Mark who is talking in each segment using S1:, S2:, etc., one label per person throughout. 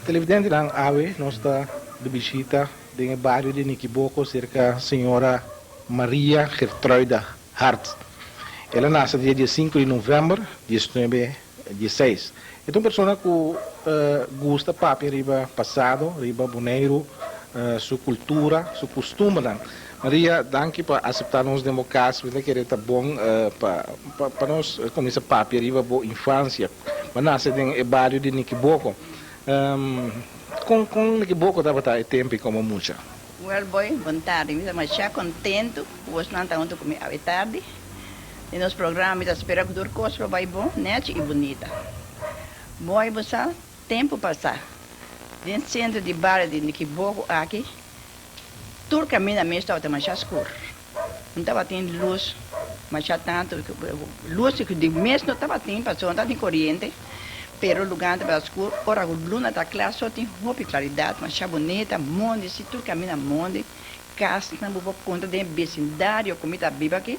S1: Televidentenan, awe nos ta di bishita den e bario di Nikiboko serka señora Maria Gertruida Hart. El a nase dia diesinku di novèmber 1916. E ta un persona ku gusta papia riba pasado, riba Boneiru, su kultura, su kustumbernan. Maria, danki pa aseptá nos den bo kas. Mi ta kere ta bon pa pa nos kuminsá papia riba bo infansia. Bo a nase den e bario di Nikiboko. Kon kon Nikiboko tabata e tempu i komo mucha?
S2: Well boy, bon tardi. Mi ta masha kontentu ku bosnan ta huntu ku mi awe tardi. Den nos programa mi ta spera ku tur kos lo bai bon, nèchi i bunita. Boy, bo sa, tempu pasá, den sentro di bario di Nikiboko aki, tur kaminda mes tabata masha skur. No tabatin lus masha tantu, lus di mes no tabatin pasobra no tabatin koriente, pero lugar tabata skur. Ora ku luna ta kla so tin hopi klaridat, masha bunita, mondi si tur kaminda mondi, kasnan bo por konta den e besindario ku mi ta biba aki,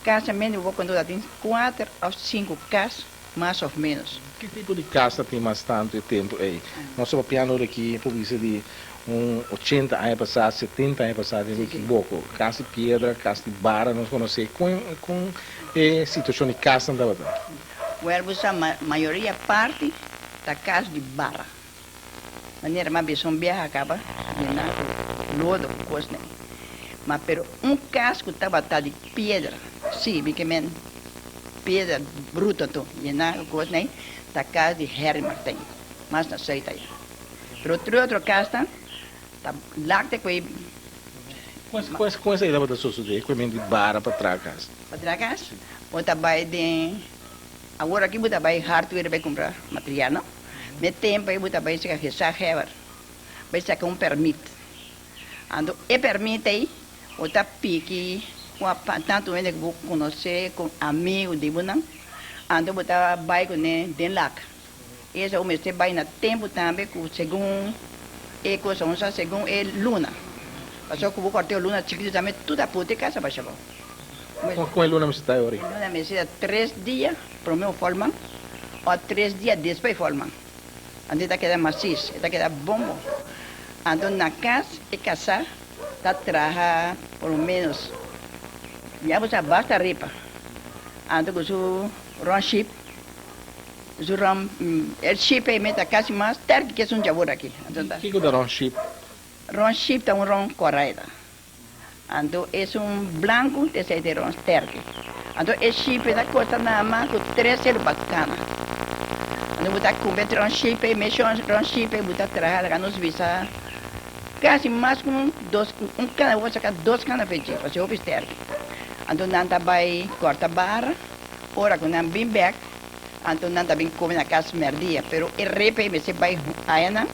S2: kasnan bo por konta ku tabatin kuater òf sinku kas. Mas of menos.
S1: Ki tipo di kas ta tin mas tantu e tempu ei? Nos ta papiando ora aki por bisa di un ochenta aña pasá, setenta aña pasá den mi kiboko. Kas di piedra, kas di bara nos konosé. Kon kon e situashon di kasnan tabata?
S2: Wèl bo sa mayoria parti ta kas di bara. Manera m'a bisa un biaha kaba yená ku lodo ku kosnan. Ma pero un kas ku tabata di piedra, sí, mi ke men Piedra bruto anto yená ku kos nei ta kas di Harry Martijn, mas na sùit aya. Pero tur e otro kasnan ta lakte ku e.
S1: Kon esei tabata sosodé ku e men di bara pa traha kas?
S2: Pa traha kas? Bo ta bai den, awor aki bo ta bai hardware bai kumpra material no? Me tempu ei bo ta bai saka gezaghebber, bai saka un pèrmit. Anto e pèrmit ei Bo ta piki ku a tantu hende ku bo konosé ku amigu di bo nan, anto bo ta bai kuné den lak. Esei bo mester bai na tempu tambe ku segun e cosa un sa segun e luna. Pasobra ku bo kòrt'e luna chikitu tambe tur ta put'e kasa basha abou.
S1: Kon e luna mester ta ori?
S2: E luna mester ta tres dia promé un fòlman o tres dia despues fòlman. Anto e ta keda masis, e ta keda bon bon. Anto na kas e kasá ta traha por lo menos ya bo sa basta ripa anto ku su ron ship su ron el ship ei me ta kasi mas sterki ke esun djabor aki anto ta.
S1: Kiko ta ron ship?
S2: Ron ship ta un ron kora e ta anto esun blanku ta esei ta e ron sterki anto e ship ei ta kosta nada mas ku tres selu pa kana anto bo ta kumpra e ron ship ei meshon ron ship ei bo ta traha laga nos bisa. Kasi mas ku un dos un kana bo por saka dos kana fechi pasobra hopi sterki. Anto nan ta bai kòrta bara, ora ku nan bin bèk anto nan ta bin kome na kas mèrdia pero e repa ei mester bai aya nan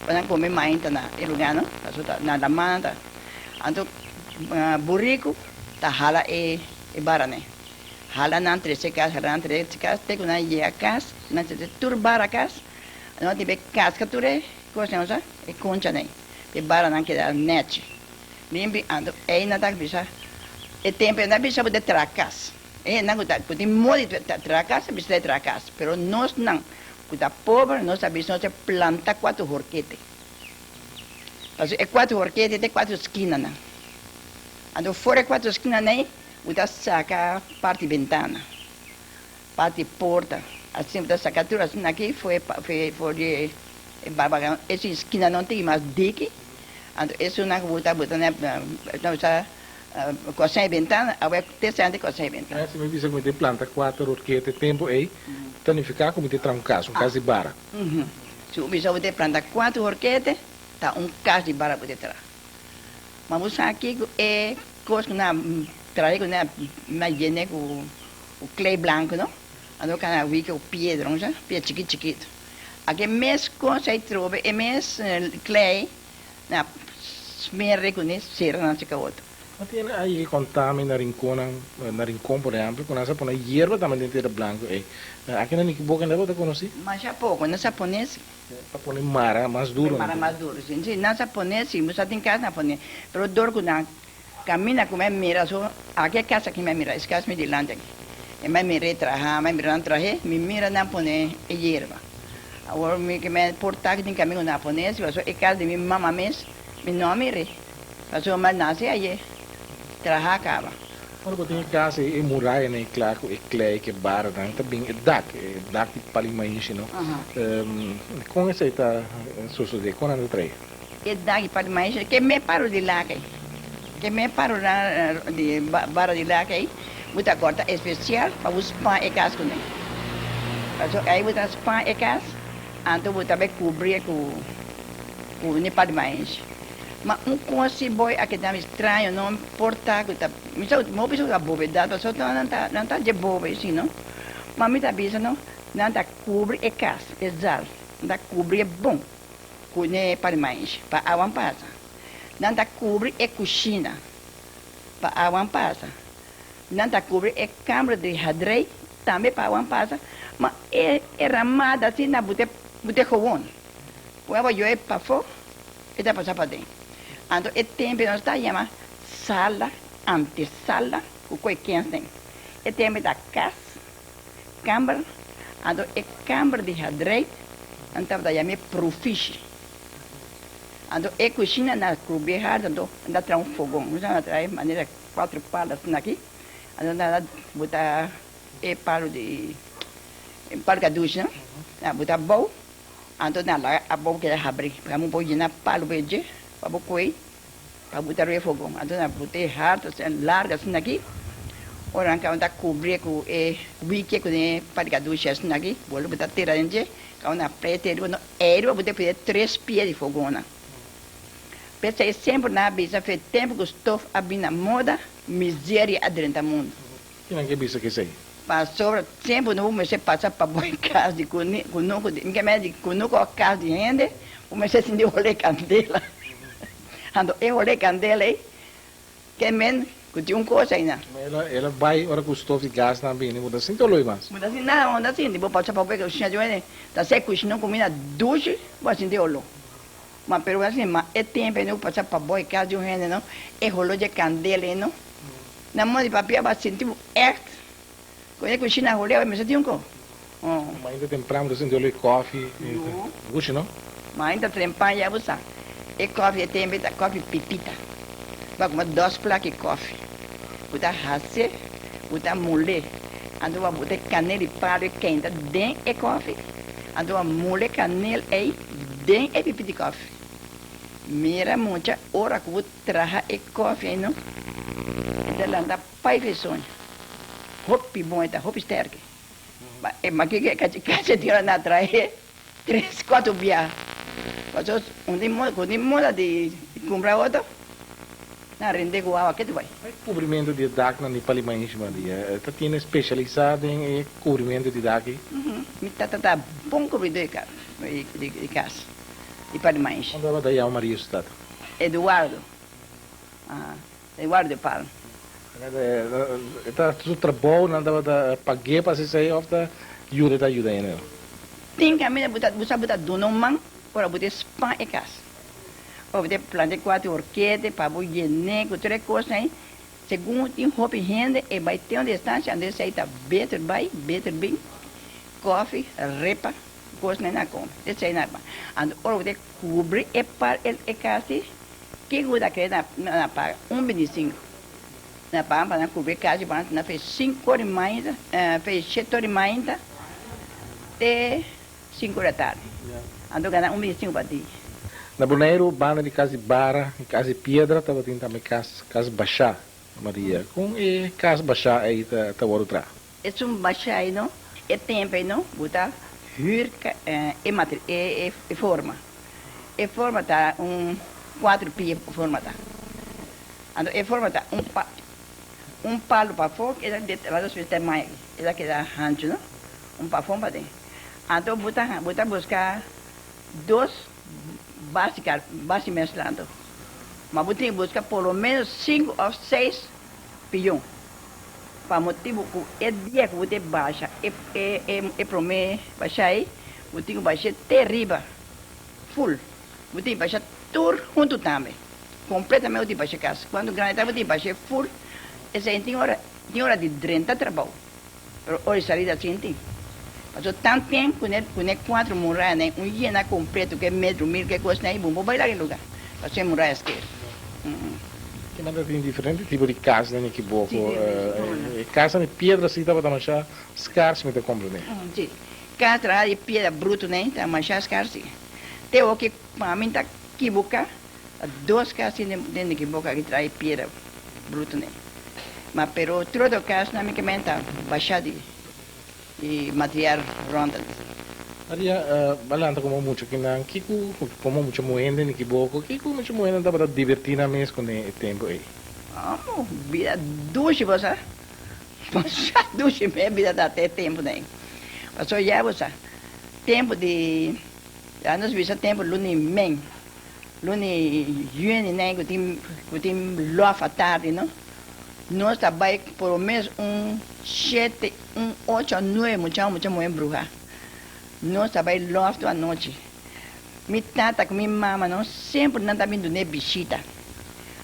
S2: pa nan kome mainta na e lugá no pasobra ta na laman nan ta. Anto buriku ta hala e bara nei hala nan trese kas hala nan trese kas te ku nan yega kas nan trese tur bara kas anto nan tin be kaska tur e Kos nan usa e koncha nei pa e baranan keda nèchi limpi anto einan ta bisa e tempu ei nan bisa bo ta traha kas e hendenan ku ta ku tin modi di traha kas ta bisa ta traha kas pero nos nan ku ta pober nos ta bisa nos ta planta kuater horkete pasobra e kuater horkete ta e kuater skinanan anto for e kuater skinanan ei bo ta saka parti bentana. Parti porta asina bo ta saca tur asina aki for for di e barbacan esun esquina no tin mas diki anto esunnan cu bo ta bota na na usa cosnan e bentana awe te sende cosnan e bentana.
S1: Si mi bisa cu mi tin planta cuater horqueta e tempo ey ta nifica cu mi tin traha un cas, un cas di bara.
S2: Si bo bisa bo tin planta cuater horquete ta un cas di bara bo tin traha. Ma bo sa kico e cos cu nan trae cu nan a yene cu. Ku klei blanku no. Anto kana wiki ku piedra un sa, piedra chikit chikit. Aki mes kos ei trobe e mes klei na smer'e kuné sera nan seka otro.
S1: Ma tiene ai ke konta mi na rinkonnan, na Rincon por ehempel, ku nan sa pone yerba tambe den tera blanku ei. Aki na Nikiboko nan tabata konosí?
S2: Masha poko, nan sa pone si.
S1: Pa pone mara mas duro.
S2: Mara mas duro, si. Si, nan sa pone si, bo sa tin kas nan pone. Pero dor ku nan Caminda cu mi a mira so aki e casa aki mi a mira es cas mi dilanti aki e mi a mira e traha mi a mira nan trahe mi mira nan pone e yerba awor mi ke mi a por ta aki tin caminda cu nan a pone si pasobra e cas di mi mama mes mi no a mira pasobra mi a nace aye traha caba.
S1: Ora bo tin e cas ei e murayanan ei cla cu e klei cu e baranan ta bin e dak e dak di pali maishi no con esei ta sosode con nan ta trae.
S2: E dak di pali maishi ke me paro di lak ei ke me paro di bara di lak ei bo ta corta especial pa bo span e cas cune pasobra ei bo ta span e cas anto bo ta bay cubrie cu ne pali maishi ma un cos si boy a keda mi straño no importa cu ta mi sa mi hopi sa cu ta bobedad pasobra nan ta nan ta dje bobo esi no ma mi ta bisa no nan ta cubri e cas e zal nan ta cubrie bon. Ku ne parmais pa awan pasa. Nan ta kubri e kushina pa awan pasa. Nan ta kubri e kamber di hadrei tambe pa awan pasa. Ma e ramada si nan bute bute gewon. Ku awa yoe pafó e ta pasa paden. Anto e tempe nos ta yama sala, antesala ku koe kens den. E tempe ta kas. Kamber, anto e kamber di hadrei nan tabata yam'é profishi. Anto e kushina na krub'é hard, anto nan ta traha un fogon. Nos nan a traha manera kuater palo asina aki, anto nan a buta e palo di e palo kadushi nan, nan a buta abou, anto nan a laga abou keda habrí, pa bo por yena palo por dje pa bo koe. Pa buta riba e fogon. Anto nan but'é hard asina largu asina aki. Ora nan kaba ta kubrié ku e wiki ku den e parikadushi asina aki. Bolbe buta tera den dje. Kaba nan prete riba no ei riba buta pide tres pia di fogonnan. P'esei semper nan a bisa fe tempu ku stof a bin na moda, miseria a drenta mundu.
S1: Kinan ke bisa kesei?
S2: Pasobra tempu no bo mester pasa pa bo e kas di kunuku di, mi ke mester di kunuku òf kas di hende, bo mester sinti olé kandela. Anto e olé kandela ei ke men ku tin un kos einan.
S1: Ma el a bai ora ku stof di gas nan bini, bo ta sinti oló ei mas?
S2: Bo ta sinti nada, bo no ta sinti. Bo pasa pa bo e kushina di un hende ta hasi kushina un kumida dushi, bo a sinti oló. Ma pero bo ta sinti, ma e tempu ei no bo pasa pa bo e kas di un hende no, e oló di e kandela ei no. Na moda di papia bo a sinti bo echt cu e cushina hole awe mester tin un co.
S1: Ma ainda tempran bo ta sinti olor di kofi gushi no?
S2: Ma ainda trempan ya bo sa e kofi e tembe ta kofi pipita. Bo a kuma dos plaki kofi bo ta hase bo ta mule anto bo a bota e kanel di palo e kenta den e kofi anto bo a mule e kanel ey den e pipita di kofi. Mira mucha ora cu bo Traha e koffie ei no. E ta lanta pai fe soño. Hopi bon e ta, hopi sterke. Ma e maki ke kachi kachi tin ora na trahe tres kuater biaha. Paso un tin moda, ku tin moda di kumpra oto, nan rende ku awa ketu bai.
S1: E kubrimentu di e daknan di Palimainshi Maria ta tene spesialisá den e kubrimentu di dak ei?
S2: Mi tata ta bon kubridó di kas di Palimainshi.
S1: Kon tabata yama Maria su tata?
S2: Eduardo, aha, Eduardo de Palma.
S1: E ta su trabou nan tabata pag'é pa hasi esei òf ta yuda e ta yuda hende?
S2: Tin kaminda bo ta bo sa bo ta duna un man ora bo ta span e kas. Ora bo ta planta e kuater orkete pa bo yen'é ku tur e kosnan ei. Segun tin hopi hende e bai te un distansia anto esei ta beter bai beter bin kòfi repa kosnan na kome esei na anto ora bo ta Kubri e par el e kasi kiko bo ta kere na na paga un bintisinku na paga pa nan kubri e kasi pa nan fe sinku ora di mainta fe shete ora di mainta te sinku ora di tardi anto gana un bintisinku pa dia.
S1: Na Boneiru banda di kas di bara i kas di piedra tabatin tambe kas kas bashá Maria kon e kas bashá ei ta ta wòrdu traha?
S2: Esun bashá ei no E tempu ei no bo ta hür e matri e e forma. E forma ta un kuater pia forma ta. Anto e forma ta un pa un palu pafó keda de laga su tamaño aki, e ta keda hanchu no, un pafó un paden. Anto bo ta bo ta buska dos basi kar basi meskla anto. Ma bo tin buska por lo menos sinku òf seis pion. Pa motibu ku e dia ku bo ta basha e e e promé basha ei, bo tin ku bash'é te riba ful. Bo tin basha tur huntu tambe. Kompletamente bo tin basha kas. Kuantu grandi ta bo tin bash'é ful. Esei tin ora tin ora di drenta trabou. Pero ora di salida sinti. Pasobra tan ten ku ne ku ne kuatro murayanan un yena kompleto ku e metro mil ku e kosnan ei bo no por bai laga e luga pasobra e muraya sker.
S1: Ki manera tin diferente tipo di kas den Ekiboco. E kasnan di piedra si tabata masha skars mi ta komprende.
S2: Si, kas traha di piedra bruto nei ta masha skars si. Te oki pa mi ta kibuka ta dos kas tin den Ekiboco aki traha di piedra bruto nei. Ma pero todo kasnan mi ke men ta basha di di material rond.
S1: Maria, Ba lanta komo mucha kinan, kiko komo mucha muhé den Ekiboco, kiko mucha muhénan tabata dibertí nan mes kuné e tempu ei?
S2: Amo, bida dushi bo sa. Masha dushi mes bida ta te tempunan ei. Pasobra ya bo sa, tempu di, ya nos bisa tempu luna i men, luna i yüni nan ei ku tin ku tin lòf atardi no, nos ta bai por lo menos un shete, un ocho a nuebe mucha mucha muhé bruha. Nos ta bai lòf tur anochi. Mi tata ku mi mama no semper nan ta bin dun'é bishita.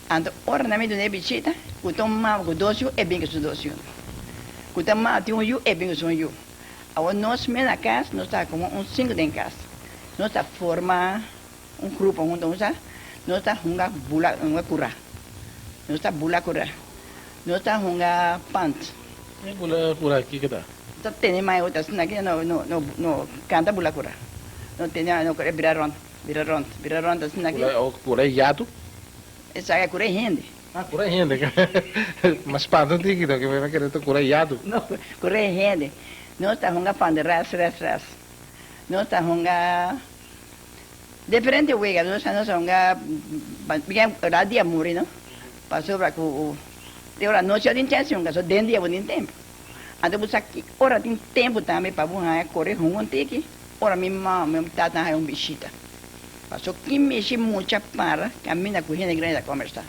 S2: Anto ora nan bin dun'é bishita, ku ta un mama ku dos yu, e bin ku su dos yu. Ku ta mama tin un yu, e bin ku su un yu. Awor nos mes na kas, nos ta komo un sinku den kas. Nos ta forma un grupo hunto, un sa, nos ta hunga bula, hunga kura. Nos ta bula kura. Nos ta hunga pant.
S1: E bula kura kiko ta?
S2: Ta tene mai ota asina ki no no no no kanta bula kura. No tene no kore bira rond, bira rond, bira rond asina ki.
S1: Kura o kura e yatu?
S2: Esaki a kura e hende.
S1: Ah kura e hende. Ma spanta un tiki to, mi a kere ta kura e yatu.
S2: No, kura e hende. Nos ta hunga pan de ras ras ras. Nos ta hunga diferente wega. Nos nos ta hunga ora dia muri no. Pasobra ku te ora nochi a tin chèns hunga, so den dia bo tin tempu. Anto bo sa ki ora tin tempu tambe pa bo haña kore hunga un tiki, ora mi mama mi tata a haña un bishita. Paso ki mishi mucha para kaminda ku hende grandi ta kombersá.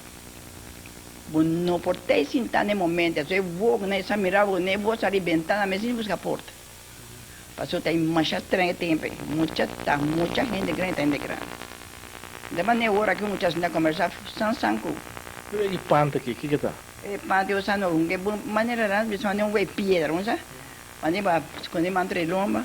S2: Bo no por tei sintá na e momento, aso e wok na e sa mira bo, na e bo sali bentana mes sin buska porta. Paso ta masha streng e tempu ei. Mucha ta mucha hende grandi ta hende grandi. De manera ora ku mucha sinta kombersá san san ku.
S1: Pero e panta aki, kiko ta?
S2: E panta usa no un bon manera nan bisa un wei piedra un sa mane bo a skonde mantra e lomba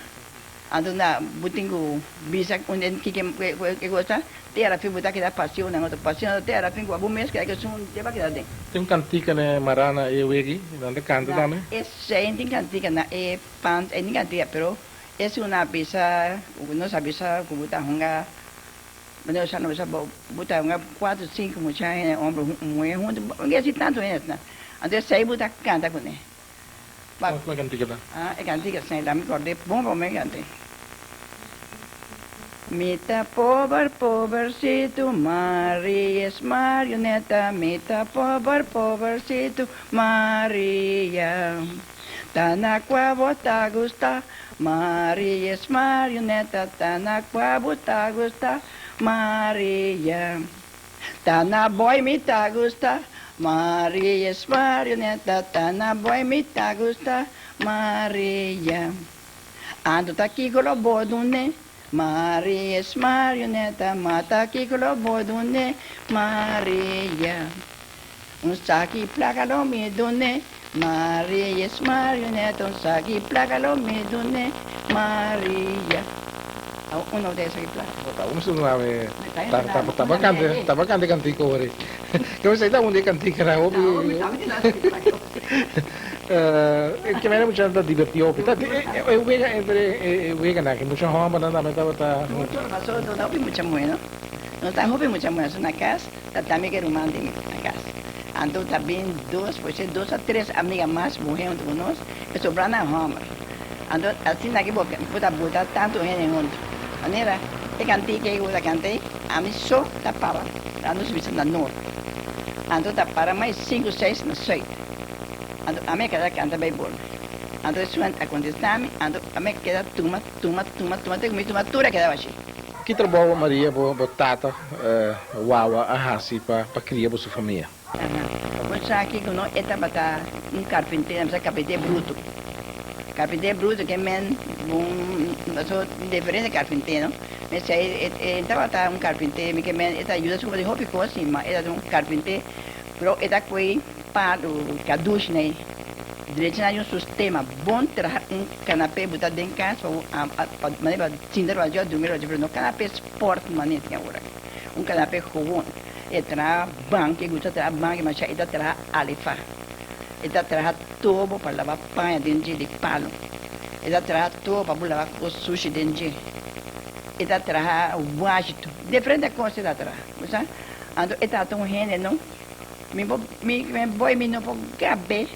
S2: anto na bo tin ku bisa un den kiko e kos ta te arafin bo ta keda pasion nan otro pasion te arafin ku abo mes keda kesun te bo a keda den.
S1: Tin un kantika na marana e wegi nan ta kanta
S2: Na
S1: tambe?
S2: esei tin kantika na e panta ei tin kantika pero esun a bisa nos a bisa ku bo ta hunga. Bo sa no sa bo bo ta un cuatro cinco mucha hende homber muhe hunto bo no si tanto hende asina anto esey bo ta canta cune
S1: pa Cua cantica ta?
S2: Ah e cantica esey la mi corde bon bon mi cante Mi ta pober pobercito Maria es marioneta mi ta pober pobercito Maria ta na cua bo ta gusta Maria es marioneta, ta na kua bo ta gusta, Maria. Ta na boi mi ta gusta, Maria es marioneta, ta na boi mi ta gusta, Maria. Anto ta kiko lo bo dun'é, Maria es marioneta, ma ta kiko lo bo dun'é, Maria. Un saki plaka lo mi dun'é, Maria es marioneta, un saki plaka lo mi dun'é, Maria. Awo un no ta saki plaka.
S1: No ta un tsunami. Ta ta ta cante ta cante cantica ori. Ke esei ta un di e canticanan hopi. Ke manera muchanan ta diverti hopi. Ta e wega entre e weganan aki mucha hombernan tambe tabata.
S2: Mucho pasobra no ta hopi mucha muhe no. No ta hopi mucha muhe so na cas. Ta tambe ke ruman di mi na kas. Anto ta bin dos, por ser dos a tres amiga mas muhé huntu ku nos, e sobrá nan hòmber. Anto asina ke bo bo ta buta tantu hende huntu. Manera e kantika ei ku bo ta kanta ei, ami so ta para na nos bisa na nort. Anto ta para mas sinku seis na sùit. Anto ami a keda kanta bai bolbe. Anto esun a contesta mi, anto ami a keda tuma, tuma, tuma, tuma te cu mi tuma tur a keda bashi.
S1: Ki trabou Maria bo bo tata Wawa a hasi pa pa cria boso famia?
S2: Aha. Bo sa kico no? E tabata un carpintero, mi sa carpintero bruto. Carpintero bruto ke men un paso diferente carpintero. Mi sa e e tabata un carpintero, mi ke men e ta yuda su compa di hopi cos si, ma e tabata un carpintero, pero e ta coy palu cadushi na e. Drecha na un sistema bon traha un canapé bo ta den cas pa bo pa manera pa sinta riba dje o durmi riba dje, pero no canapé sport manera tin awor aki. Un canapé gewoon. E traha banki, e gusta traha banki masha, e ta traha alefa, e ta traha tobo pa laba paña den dje di palo, e ta traha tobo pa bo laba kos sushi den dje, e ta traha washi, diferente kos e ta traha, bo sa. Anto e tata un hende no, mi bo mi boy mi no por gab'é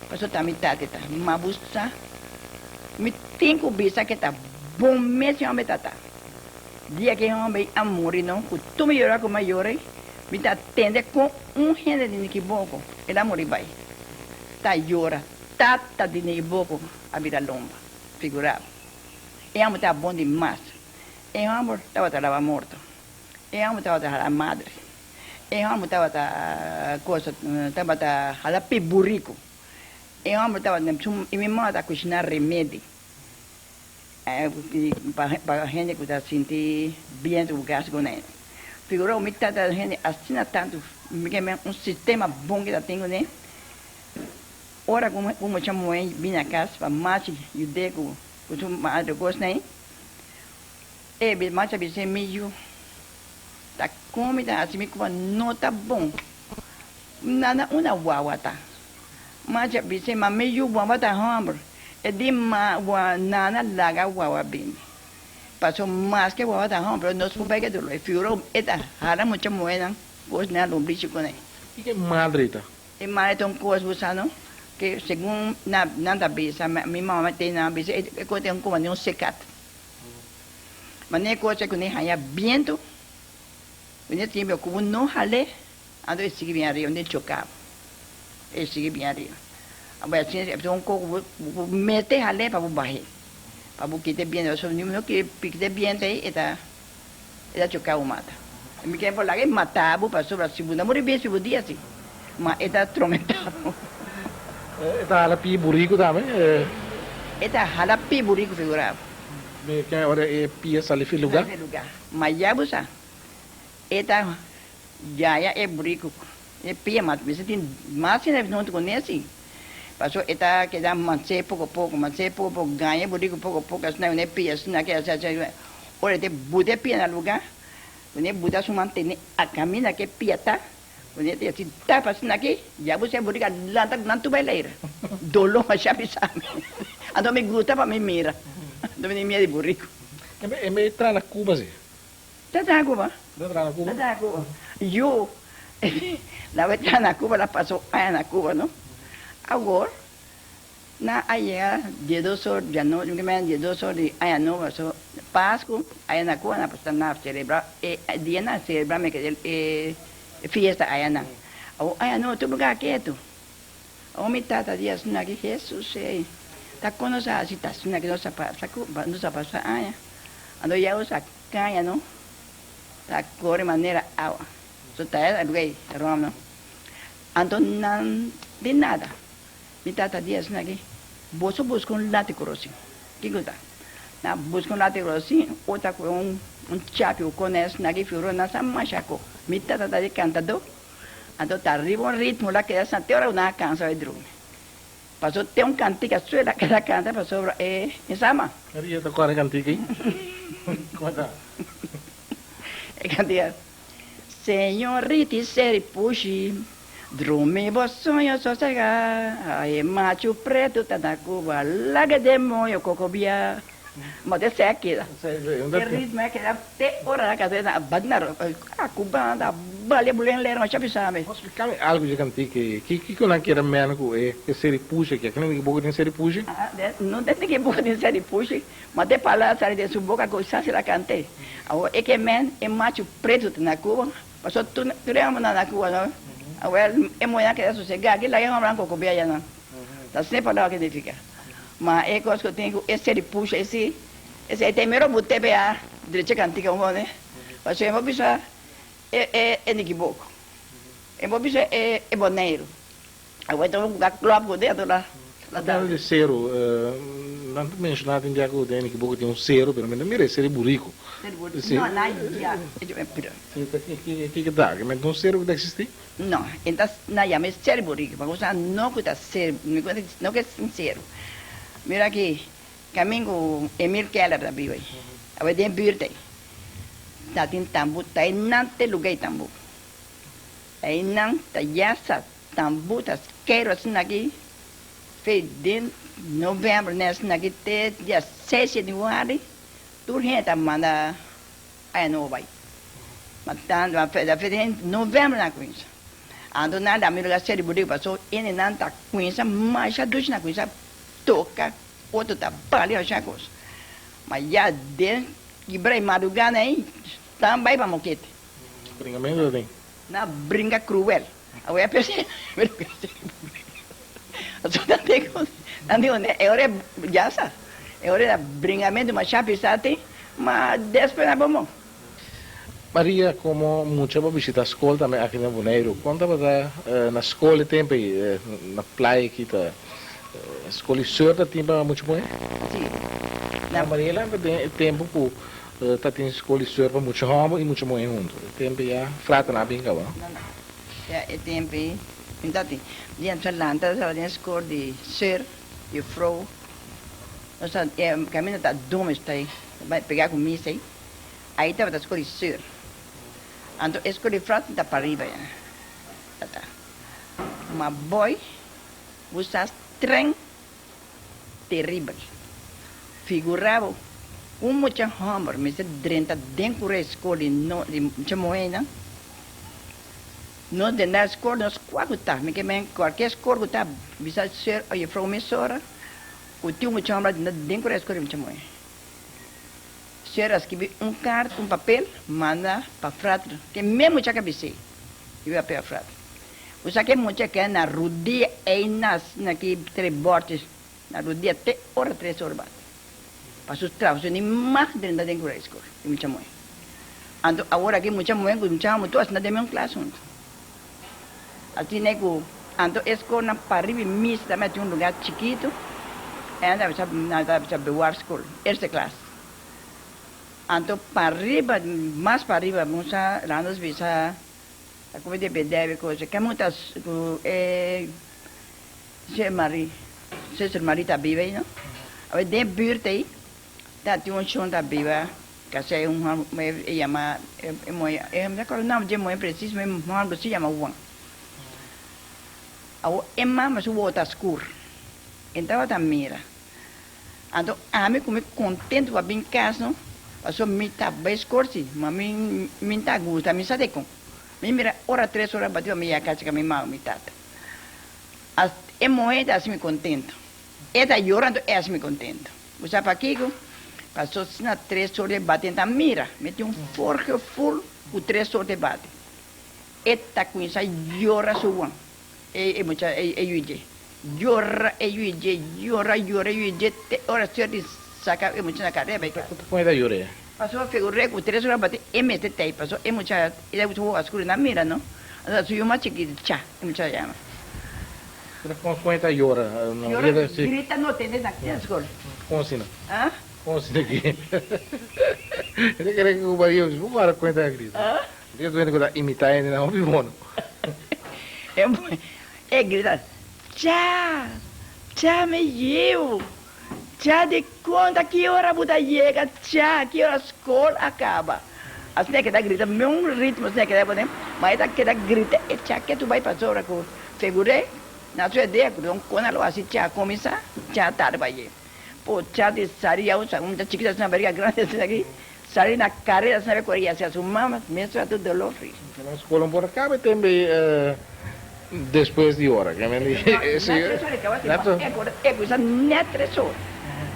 S2: pasobra ta mi tata e ta, ma bo sa mi tin ku bisa ke ta bon mes e homber ta ta. Dia ku e hòmber a muri no, ku tur mi yora ku mi a yora, mi ta tende kon un hende di Nikiboko, el a muri bai, ta yora, tata di Nikiboko a bira lomba, figurá bo. E hòmber tabata bon dimas. E hòmber tabata laba morto. E hòmber tabata hala madre. E hòmber tabata kosa, tabata hala pi buriku. E hòmber tabata, i mi mama ta kushiná remedi. Pa hende ku ta sinti bientu ku gas ku nan. Figura mi tata hende asina tantu mi ke men un sistema bon ke ta tin kuné. Ora ku un mucha muhé bini na kas pa machi yud'é ku su madre kosnan ei, e machi a bis'é, Mi yu, ta kon mi ta hasi mi kuma no ta bon. Nana una wawa ta. Machi a bis'é, Ma mi yu wawa ta hòmber. E di ma wa nana laga wawa bini. Paso maske wawa ta hòmber, nos por bai ke dolo. E fiura e ta hala mucha muhénan kos nan lombrichi ku nan.
S1: Kiko e madre ta?
S2: E madre ta un kos bo sa no, ke segun nan ta bisa, mi mama te nan a bisa, e kos ta un komo di un sekat. Manera e kos ku nan haña bientu, ku nan tin ku bo no hal'é, Anto e sigui bin ariba, den chocá e sigui bin ariba. Abo asina e un coco bo bo mete hal'é pa bo bah'é, pa bo kita e biento, pasobra si bo no kita e biento ei e ta e ta chocá bo mata. Mi ken por laga e mata bo pasobra si bo no muri bien si bo dia si, ma e ta tromentá bo.
S1: E ta hala pie buriku tambe?
S2: E ta hala pie buriku figurá bo.
S1: Mi ken ora e pie sali fi lugá?
S2: Sali fi lugá. Ma ya bo sa e ta Yaya e buriku e pia mas mester tin mas hende huntu ku nesi paso e ta keda mans'é poko poko mans'é poko poko gaña e buriku poko poko asina ku e pia asina ke asina asina ora e ta buta e pia na luga ku e buta su man tene a kaminda ku e pia ta ku e ta hasi tap asina aki ya bo sa e buriku a lanta ku nan tur bai leira doló masha bisa mi anto mi gusta pa mi mira anto mi tin miedu di buriku.
S1: E me traha na Cuba si.
S2: Ta traha Cuba.
S1: Ta traha na Cuba.
S2: Ta traha Cuba. Yu la bai traha na Cuba, la pasa un aña na Cuba, no. Awor, nan a yega diesdos or di anochi, mi kier diesdos or di aña nobo, so Pascu aya na Cuba nan ta na celebra e dia nan celebra mi kier e fiesta aya nan. Awor aña nobo tur lugar ketu. Awor mi tata di asina ki Jesus ei ta kon nos a hasi ta asina ki nos a pasa Cuba, nos a pasa aña. Anto ya usa caña no ta core manera awa so ta e rey rom no anto nan di nada mi tata di asina aki boso busca un lati corosin kico ta nan busca un lati corosin ota cu un chapi cu cone asina aki figura nan sa masha co mi tata ta di cantador anto ta riba un ritmo la keda asina te ora cu nan a cansa bay drumi. Paso te un cantica suela que ta canta pasobra e sama.
S1: Maria ta cora e cantica ei? Como ta?
S2: E cantica, Señorita seri pushi, drumi bo soño sosega, e machu pretu ta na Cuba, laga demoño cocobia. Ma te sek keda. E ritmo a keda te ora nan kasa nan a bati na a Cuba nan ta balia bulen lera masha bisa mi.
S1: Bo splika mi algo dje kantika ei. Kiko nan kere mena ku e seri pushi aki? Aki nan di ki boka tin seri pushi?
S2: No den di ki boka tin seri pushi, ma te palabra sali den su boka ku sa si la kant'é. Awor e ke men e machu pretu ta na Cuba, pasobra tur e hombernan na Cuba no, awor e muhernan keda sosegá aki laga e hombernan kokobia ayanan. Ta asina e palabra ke nifiká. Ma e kos ku tin ku e seri pusha esei, esei ta e mero bo tebe a drecha kantika un hone, pasobra e bo bisa e e e Nikiboko, e bo bisa e e Boneiru. Awor ta un klòp ku dentro la la
S1: Hablando di seru, nan ta menshoná tin dia ku den Nikiboko tin un seru, pero mi no mira e seru buriku.
S2: Seru buriku? No, na ya.
S1: Kiko ta? Ki men ta un seru ku ta eksistí?
S2: No, e ta na yama e seru buriku, pasobra no ku ta seru, no ku e sinsero. Mira aki, kamin ku Emil Keller ta biba ei, awor den buurt ei, ta tin tambu, ta einan te lugá e tambu. Einan ta yasa Tambu ta skeiro asina aki fe den november ne asina aki te dia seis januari tur hende ta manda aña nobo bai ma tantu ma fe den november nan a cuminsa anto nan ta mira seri bodega paso hende nan ta cuminsa masha dushi nan a cuminsa toca otro ta balia masha cos ma ya den kibra e madruga nan ei tan bai pa mokete.
S1: Bringamento ta den.
S2: Na bringa cruel. Awor a percebe Nan dico e ora ya sa e ora ta bringamento masha pisa tin ma despues na bo mon.
S1: Maria, como mucha bo bishita scol tambe aki na Boneiru, con tabata na scol e tempo ei na playa aki ta scol di sur ta tin pa mucha muhe?
S2: Si.
S1: Na Maria lanta den e tempo cu ta tin scol di sur pa mucha homber y mucha muhe hunto. E tempo ya fraternan a bin caba.
S2: No, no. Ya e tempu ei mi ta tin dia nos a lanta nos tabata den skol di seur, jufrou, nos a e kaminda ta Dumes ta ei bai pega ku misa ei, ai tabata skol di seur, anto e skol di frou ta pariba ya ta ma boy bo sa streng teribel figura bo un mucha homber mester drenta den kura e skol di no di mucha muhénan. Nos den nan skol nos kua ku ta mi ke men kualke skol ku ta bisa seur o jefrou mesora ku tin un mucha homber a den kura e skol di mucha muhé. Seur a skibi un kart un papel manda pa frater ke men mucha ka bis'é i papel pa frater. Bo sa ke mucha ke na rudia ei na na ki tres bòrtjes na rudia te ora tres ora bati pa su trabou su ni mag drenta den kura e skol di mucha muhé. Anto awor aki mucha muhé ku mucha hòmber tur asina den mesun klas huntu. Asina ku anto e skolnan pariba i misa tambe tin un lugá chikitu, nan ta bisa nan ta bisa bewaarskool, eerste klas. Anto pariba, mas pariba mucha landos bisa ta kuma di bedève kos, ke mucha ku e zuster Marie, zuster Marie ta biba ei no. Awor den e buurt ei ta tin un shon ta biba. Casi un homber e yama e moe e no acorda nomber dje moe precies ma e homber si yama Juan. Awor e mama su wowo ta scur e tabata mira anto ami cu mi contento pa bin cas no pasobra mi ta bay scor si ma mi mi ta gusta mi sa dicon mi mira ora tres ora bati pa mi yega cas cerca mi mama cu mi tata e moe ta haci mi contento e ta yora anto e haci mi contento. Bo sa pakico? Paso na tres or de bate ta mira, mete un forge ful cu tres or de bate. E ta cuminsa yora su wan, e e mucha e e yu dje. Yora e yu dje, yora yora e yu dje te ora suer di saca e mucha na careba e casa.
S1: Con e ta yora e?
S2: Paso figur'e cu tres or bate e mester ta ey, paso e mucha e ta su oscuro na mira no, anto su yu mas chikito cha e mucha ta yama.
S1: Pero con con e ta yora?
S2: Yora, grita no tende na ki skol.
S1: Con asina? Con asina ki? E ta kere ku Maria bo para con e ta grita. Dios wende ku ta imita hende nan hopi bono.
S2: E grita, Cha! Cha mi yiu! Cha di konta ki ora bo ta yega cha, ki ora skol a kaba. Asina e keda grita meun ritmo asina e keda pone, ma e ta keda grita e cha ketu bai pasobra ku fegur'é na su idea ku don kona lo hasi cha kuminsá cha tarde pa ye. Po cha di sali ya usa un ta chikito asina bariga grandi asina aki sali na karera asina be kore yasi a su mama mes rato dolor fri.
S1: Na skol no por a kaba e tembe Despues di ora ke men di
S2: No, net tres ora e kaba si e kor e kusa net tres ora.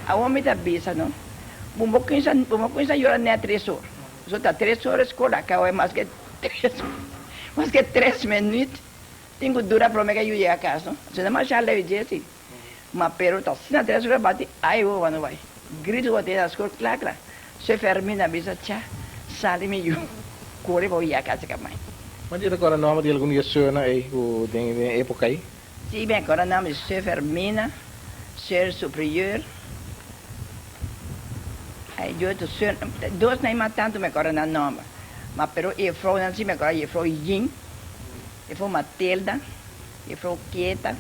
S2: Awor mi ta bisa no, bo bo kuinsa bo bo kuinsa yora net tres ora. So ta tres ora skol a kaba maske tres maske tres minuut tin ku dura prome ke yu yega kas no. Asina masha leu dje si. Ma pero ta asina tres ora bati, ai wowo no bai. Gritu bo tene na skol kla kla. Soy Fermina bisa cha, sali mi yu, kore bo ya kasi ka mai.
S1: Ma di ta kora nomber di algun di e seurnan ei ku den e epoka ei?
S2: Si, mi a kora nomber di Soeur Fermina, Soeur Superieur, ai di otro soeur, dos nan mas tantu mi a kora nan nomber. Ma pero e jefrounan si mi a kora jefrou Yin, jefrou Matilda, jefrou Kieta,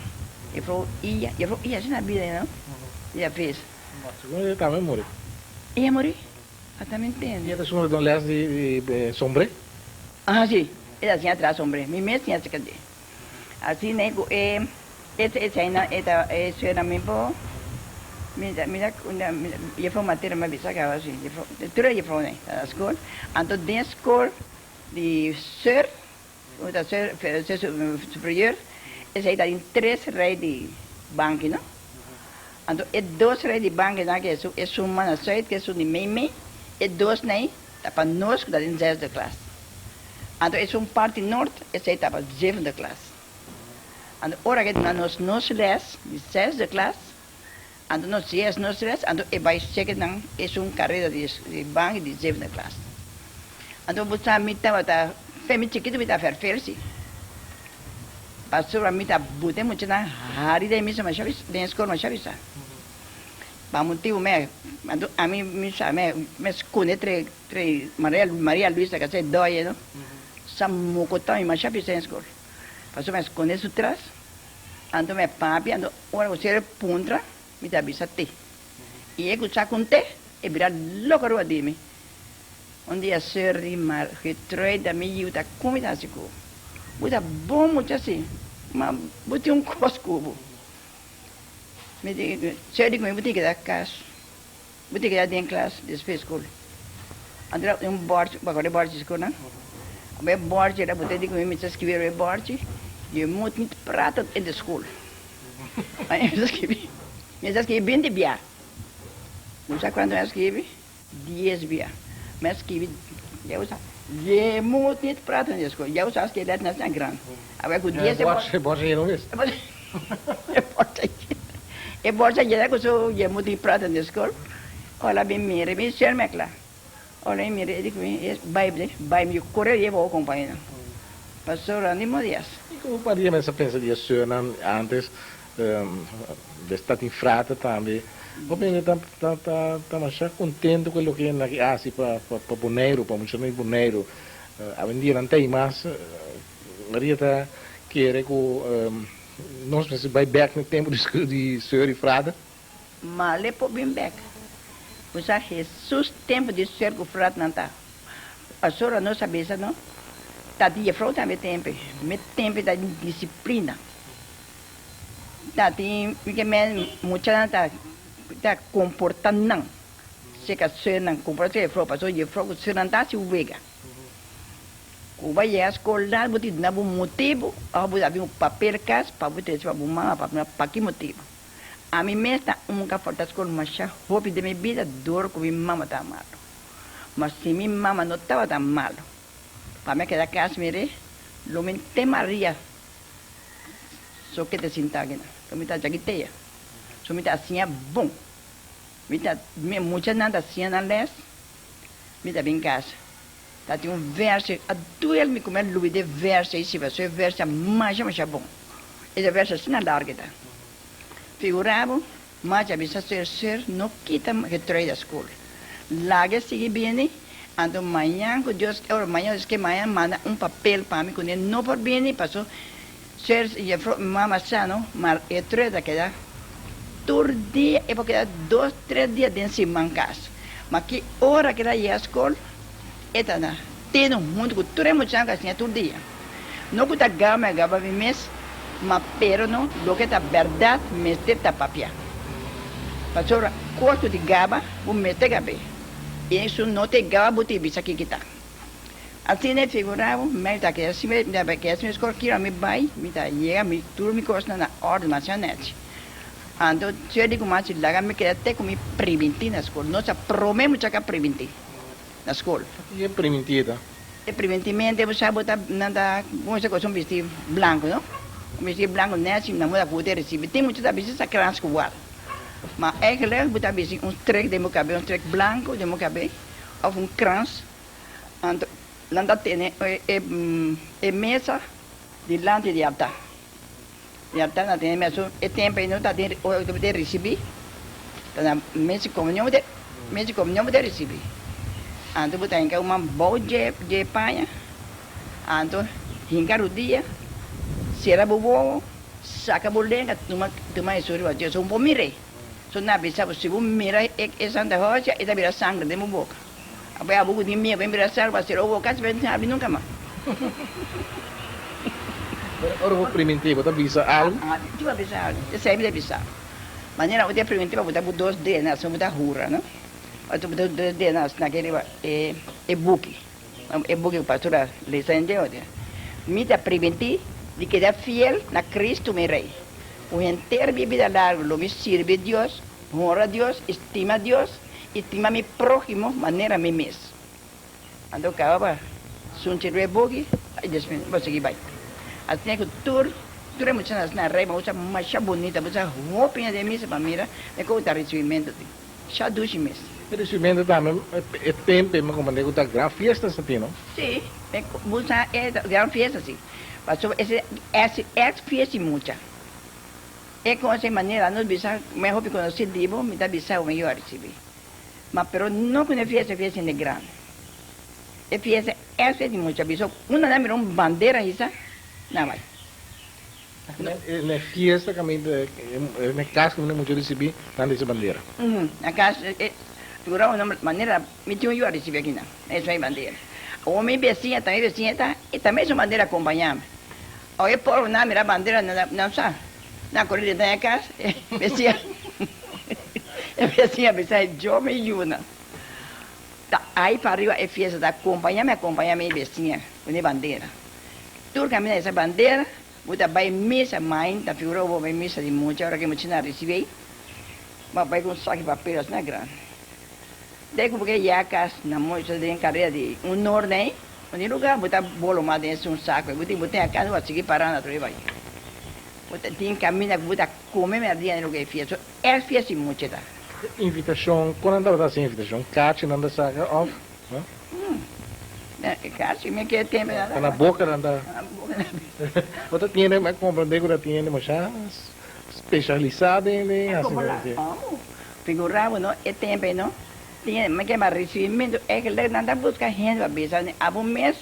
S2: jefrou Iya, jefrou Iya si na bida ainda no? Iya ves.
S1: Segun e tambe muri.
S2: Iya muri? A ta mi ntende.
S1: Iya ta suma ta duna les di sombre?
S2: Aha si, e ta siña traha sombre, mi mes siña cerca dje. Asina e ku e eseinan e ta e suena mi bo mi ta mi ta jefrou Matilda mi a bisa kaba si jefrou tur e jefrounan ta na skol anto den skol di seur ku ta seur superior esei ta tin tres rei di banki no anto e dos rei di bankinan ke esun mas na suid ke esun di meimei e dos nei ta pa nos ku ta den zesde klas. Anto esun parti nort, esei ta pa zevende klas. Anto ora ke duna nos nos les di zesde klas, anto nos sies nos les, anto e bai seke nan esun karera di banki di zevende klas. Anto bo sa mi tabata fe mi chikitu mi ta ferfer si. Pasobra mi ta buta e muchanan hari den misa masha den skol masha bisa. Pa motibu mi anto ami mi sa mi skonde tre tre Maria Maria Luisa ka se doye no sa mokotá mi masha pisa den skol pasobra mi a skonde su tras anto mi a papia anto ora ku sere puntra mi ta bisa te i e ku sa kont'é e bira loko riba di mi un dia seur di mar Getruida mi yiu ta kon mi ta hasi ku bo bo ta bon mucha si ma bo tin un kos ku bo. Mi di, Seur di ku mi bo tin keda kas, bo tin keda den klas despues skol. Anto ta un bòrchi, bo akorda e bòrchi di skolnan? Abo e bòrchi era bo ta di ku mi, mi ta skibi riba e bòrchi, Je moet niet praten in de school. Mi ta skibi, mi ta skibi binti bia. Bo sa kuantu mi a skibi? Dies bia. Mi a skibi, ya bo sa, Je moet niet praten in de school. Ya bo sa skibi lèt nan gran. Awor ku dies
S1: e bòrchi. E bòrchi yena un bes.
S2: E bòrchi yena. E bòrchi yena ku su je moet niet praten in de school. Ora mi mira, mi sher mi a kla. Ora mi mira e di ku mi, e bai ble, bai mi kore yeba bo kompañeronan. Pasobra ni modias.
S1: I ku Maria mester pensa di e seurnan antes Des ta tin frater tambe. Hopi hende ta ta ta ta masha contento cu e loke nan a haci pa pa pa Boneiru, pa muchanan di Boneiru. Awendia nan ta ei mas. Maria ta kere cu nos mester bai bek na e tempo di di seur y frater.
S2: Male por bin bek. Bo sa Jesus tempo di seur cu fratnan ta. Pasobra nos a bisa no ta di jefrou tambe tempe. Mi tempe ta di disciplina. Ta tin mi ke men muchanan ta ta komporta nan seka seurnan komporta seka jefrou pasobra jefrou ku seurnan ta hasi wega ku bo a yega skol nan bo tin duna bo motibu òf bo ta bin un papel kas pa bo trese pa bo mama pa bo paki motibu ami mes ta un ka falta skol masha hopi den mi bida dor ku mi mama ta malu ma si mi mama no tabata malu pa mi a keda kas mire lo mi te maria. So ke ta sinta aki nan. So mi ta chakitea. So mi ta siña bon. Mi ta, mi muchanan ta siña nan les, mi ta bin kas. Ta tin un verse, a duel mi ku mi a lubida e verse ei si, pasobra e verse a masha masha bon. E ta verse asina largu e ta. Figura bo, machi a bisa ser, ser no kita Getruida skol. Laga e sigui bini, anto mañan ku Dios, ora mañan Dios ke mañan manda un papel pa mi ku ne no por bini paso ser jefro mi mama sa no, ma Getruida keda tur dia e por keda dos tres dia den siman kas. Ma ki ora ku el a yega skol e ta na tenu huntu ku tur e muchanan ku a siña tur dia. No ku ta gaba mi a gaba mi mes, ma pero no loke ta bèrdat mester ta papia. Pasobra kos ku ti gaba, bo mester gab'é, i esun no te gaba bo tin bisa kiki ta. Asina e figurá bo, mi ta keda sin mi ta keda sin skor kira mi bai, mi ta yega mi tur mi kosnan na òrdu masha nèchi. Anto ser di kuma si laga mi keda te ku mi primintí na skol. Nos a promé mucha ka primintí na skol.
S1: Ki e primintí ta?
S2: E primintimente bo sa bo ta nan ta como se cosa un bisti blanco no? Bishí blanku nèchi nan bo ta kuta e risibi. Tin mucha ta bisti sa krans ku wal. Ma eigenlijk bo ta bisti un strek den bo kabei, un strek blanku den bo kabei òf un krans. Anto nan ta tene e mesa dilanti di altá. Di altá nan ta tene e mesa. E tempu ei no ta tin ora ku bo ta risibí, ta na mes di komunion bo ta mes di komunion bo ta risibí. Anto bo ta hinka un man bou dje dje paña, anto hinka rudia, sera bo wowo, saka bo lenga, tuma tuma Hesus riba dje. So bo por mir'é. So nan a bisa bo, si bo mira e Santa Hostia, e ta bira sangre den bo boka. Awe abo ku tin miedu ben bira sèl pa sera obo kasi ben habri nunka mas.
S1: Pero ora bo primintí bo ta bisa algu?
S2: Ah, ti bo bisa algu. Esei mi ta bisa. Manera bo ta primintí pa bo ta ku dos denan asina bo ta hura, no? Bo ta ku dos denan asina aki riba e e buki. E buki ku pastor a lesa hende odia. Mi ta primintí di keda fiel na Kristu mi Rei. Ku henter mi bida largu lo mi sirbi Dios, honra Dios i stima Dios i stima mi próhimo manera mi mes. Anto kaba pa sunchi rue buki i despues bo sigui bai. Asina ku tur tur e muchanan asina rei bo usa masha bunita, bo usa hopi hende den misa pa mira den kon ta risibimentu tin. Sha dushi mes.
S1: E risibimentu tambe e tempu e mi komprende ku ta gran fiesta sa tin no?
S2: Si, bo usa e gran fiesta si. Pasobra ese es fiesta di mucha. E cosa e manera nos bisa mi a hopi conoci di bo, mi ta bisa bo mi yo a ricibi. Ma pero no cu e fiesta fiesta hende grandi. E fiesta es fiesta di mucha biso unda nan mira un bandera hisa nan bai.
S1: Na e fiesta caminda na e cas caminda mucha ricibi nan ta hisa bandera.
S2: Na cas figura una manera mi tin un yu a ricibi aki nan e bandera. Awor mi beciña tambe beciña ta e tambe su bandera acompañami. Oe por nan mira bandera nan sa nan kore drenta den e kas e besiña e besiña bisa yo mi yunan ta ai pa riba e fiesta ta acompaña mi acompaña mi besiña ku e bandera tur kaminda esa bandera bo ta bai misa main ta figura bo bai misa di mucha ora ke mucha nan risibi ei bo a bai ku un saki papel asina grandi dei ku bo ke yega kas nan mucha den karera di un norte ei. Uni lugar bo ta bolo mas den esun saco bo tin bo tin acaso bo a sigui parando atrobe bai bo ta tin caminda cu bo ta come merdia den lugar e fiesta so es fiesta y mucha ta.
S1: Invitacion con nan tabata haci invitacion cachi nan ta saca of no?
S2: Cachi mi ke tempo nan
S1: ta na boca nan ta bo ta tiene mi a comprende cu ta tiene masha specialisa den den haci
S2: Figura bo no e tempo ey no. Tin mi ke ba risibimentu eigenlijk nan ta buska hende pa bisa ni abo mes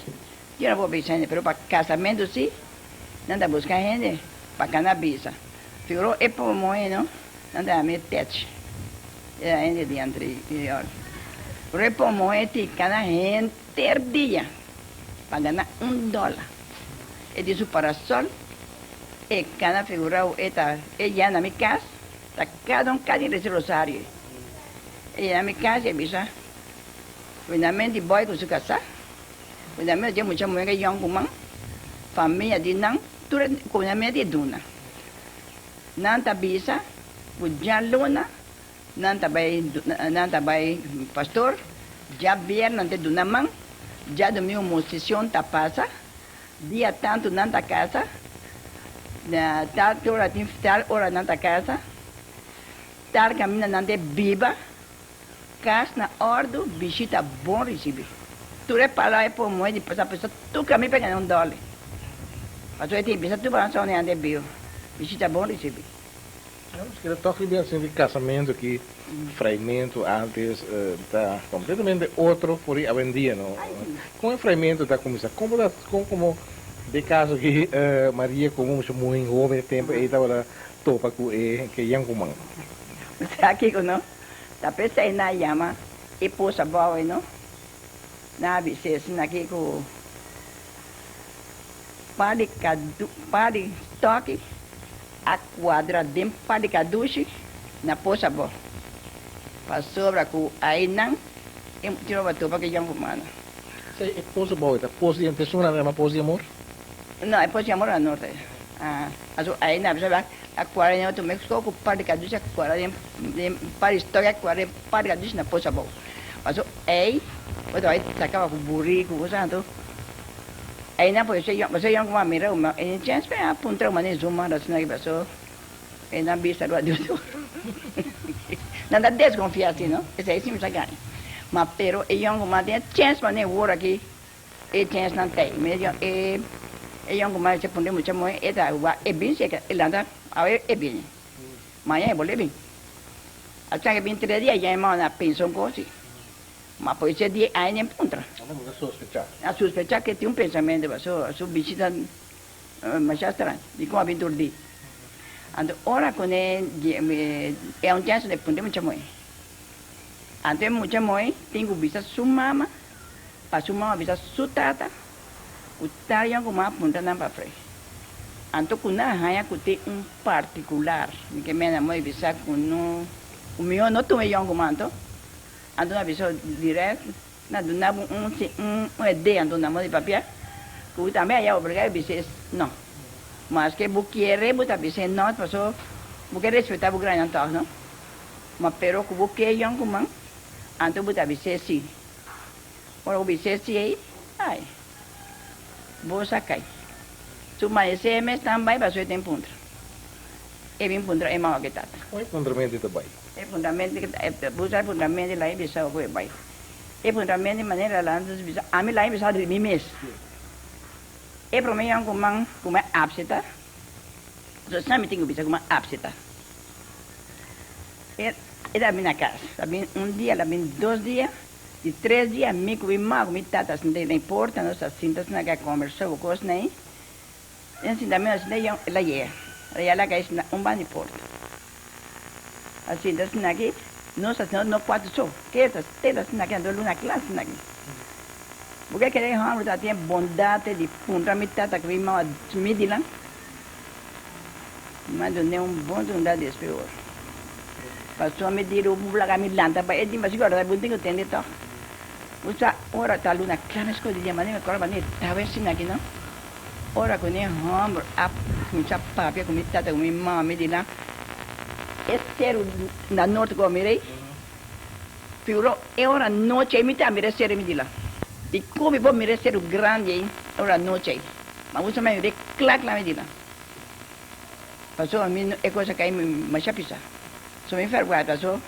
S2: yo no por bisa hende pero pa kasamentu si nan ta buska hende pa kana bisa figuro e por moe no nan ta yama e tech e hende di anterior pero e por moe tin kana henter dia pa gana un dola e tin su parasol e kana figurao e ta e yena mi kas ta kada un kada resi rosario. E yega mi kas i a bisa, Finalmente boy ku su kasá, finalmente dje mucha muhé ke yònkuman, famia di nan, tur e finalmente e duna. Nan ta bisa ku djaluna nan ta bai nan ta bai pastor, djabièrnè nan ta duna man, djadumingu musishon ta pasa, dia tantu nan ta kasa, tal ora tin tal ora nan ta kasa. Tal kaminda nan te biba, kas na òrdu, bishita bon risibí. Tur e palabra e por muhé di pasa pasa tur kaminda pa gana un dòler. Pasobra e tin bisa tur pa nan te biba, bishita bon risibí.
S1: Nos keda tòg riba e asuntu di kasamentu aki, freimentu antes ta kompletamente otro for di awendia no. Kon e freimentu ta kuminsá? Kon bo ta kon komo den kaso aki Maria komo mucha muhé hoben e tempu ei tabata Topa ku e ke yankuman.
S2: Bo sa kiko no? Ta p'esei nan a yama e pos abou ei no. Nan a bis'é asina aki ku par di kadu par di stoki a kuadra den par di kadushi na pos abou. Pasobra ku ainan e tin roba topa ku e yankumannan.
S1: Esei e pos abou ei ta pos di esun nan a yama pos di amor?
S2: No, e pos di amor na norte. Aso ai na bisa a cuadra den otro Mexico cu par di cadushi a cuadra den den par di stoki a cuadra den par di cadushi na pos abou. Paso ei bo ta bai sacaba cu burico cu cosa anto. Einan por esei yòn, pasobra yòn ku a mira un e chèns pa e a puntra un manera zuma asina ki paso e nan bista lo a duru duru. Nan ta deskonfia asi no, esei si mi sa gana. Ma pero e yòn ku mas tin e chèns manera wor aki e chènsnan ta ei. Mi yòn e e yòn ku mas a puntra e mucha muhé e ta wak e bin si e lanta awe e bini, mañana e bolbe bin. Asina ke bin tres dia ya e mama a pensa un kos si. Ma por ese dia ai nen puntra.
S1: Anda bo ta sospechá?
S2: A sospechá ke tin un pensamentu pasobra su bishita masha straño, di kon a bin tur di. Anto ora ku ne e un chèns ne puntra e mucha muhé. Anto e mucha muhé tin ku bisa su mama pa su mama bisa su tata ku tal yon ku mama puntra nan pa frei. Anto ku nan haña ku tin un partikular, mi ke mena moe bisa ku no ku mihó no tuma e yon ku mama anto. Anto nan bisa direct, nan duna bo un un idea anto nan modo di papia, ku bo tambe a obliga e bisa no. Maske bo kiere bo ta bisa no paso bo ke respeta bo grandinan tòg no. Ma pero ku bo ke yònkuman anto bo ta bisa si. Ora bo bisa si ei, ai, bo sa kai. Su manesé mes nan bai paso e ten puntra. E bin puntra e mama ku e tata.
S1: Kon e puntramentu ta bai?
S2: E puntramentu ki ta e busa e puntramentu la e bisa ku e bai. E puntramentu manera la antes bisa ami la e bisa di mi mes. E prome yon ku man ku mi a apseta, so sa mi tin ku bisa ku mi a apseta. E e ta bin na kas, ta bin un dia, ta bin dos dia, di tres dia mi ku mi mama ku mi tata sinta den porta nos ta sinta asina ke a kombersá ku kosnan ei. Den sinta mi asina yon el a yega, el a yega laga esnan un banda di porta. A sinta asina aki, nos asina no cuatro so, ke ta stela asina aki, anto luna cla asina aki. Bo ke kere e homber ta tin e bondad di puntra mi tata cu mi mama mi dilan? Mi a dun'e un bon dunda despues ora. Pasobra mi di bo laga mi lanta pa e di, ma si ora ta bo tin cu tende toch. Bo sa ora ta luna cla mescos di dia, manera mi acorda manera e tawe asina aki no. Ora ku ne hòmber a kuminsá papia ku mi tata ku mi mama mi di nan, E seru na norte ku bo mira ei, figuró e ora nochi ei mi ta mira e seru ei mi di nan. Di kon mi por mira e seru grandi ei e ora nochi ei? Ma bo sa mi a mir'é kla kla mi di nan. Pasobra mi no e kos a kai mi masha pisá. So mi ferwagt paso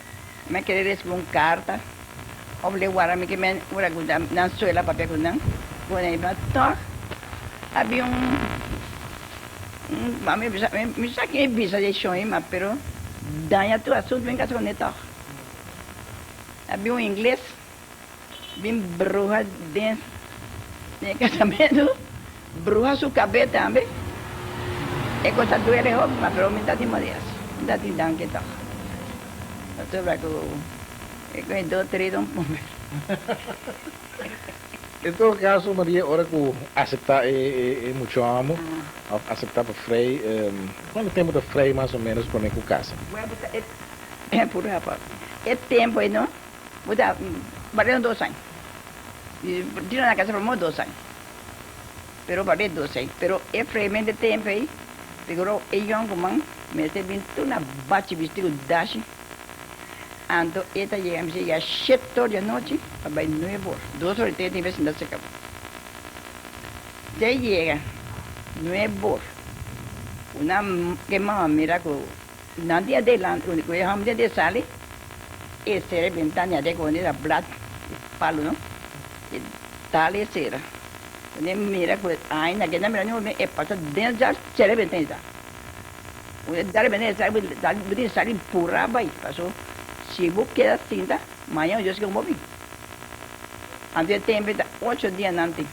S2: mi a kere resibi un karta of le wara mi ke men ora ku nan suela papia ku nan ku nan ma tòg a bin un un ma mi bisa mi sa ken e bisa di e shon ei ma pero daña tur asuntu mi kasa kuné tòg a bin un ingles bin bruha den den e kasamentu bruha su kabes tambe e kos a duele hopi ma pero mi ta tin modias mi ta tin danki tòg pasobra ku e ku e dotrido un pumber.
S1: En todo caso Maria ora cu acepta e mucho amo of acepta pa frei cuanto tempo ta frei mas o menos prome cu casa?
S2: Bueno e puro apa e tempo ei no Bo ta baré un dos aña. Dina na casa promo dos aña. Pero baré dos aña. Pero e fremente tempo ei, figuró e yonkuman mester bin tur na bachi bisti ku dashi. Anto e ta yega, mi yega shet or di anochi pa bai nuebe or. Dos or i te tin bes sinta seka. Te yega nuebe or, una ke mama mira ku Nan di adelante ku e hòmber di sali, e sera e bentana di aden ku blat di palu no, e dal e sera. Ku e mira ku aina ke nan mira ni e pasa den sal sera e bentana ta. Ku e dal e bentana sali bo tin sali purá bai paso si bo keda sinta mañana Dios ke ku bo bin. Anto e tempu ta ocho dia nan tin.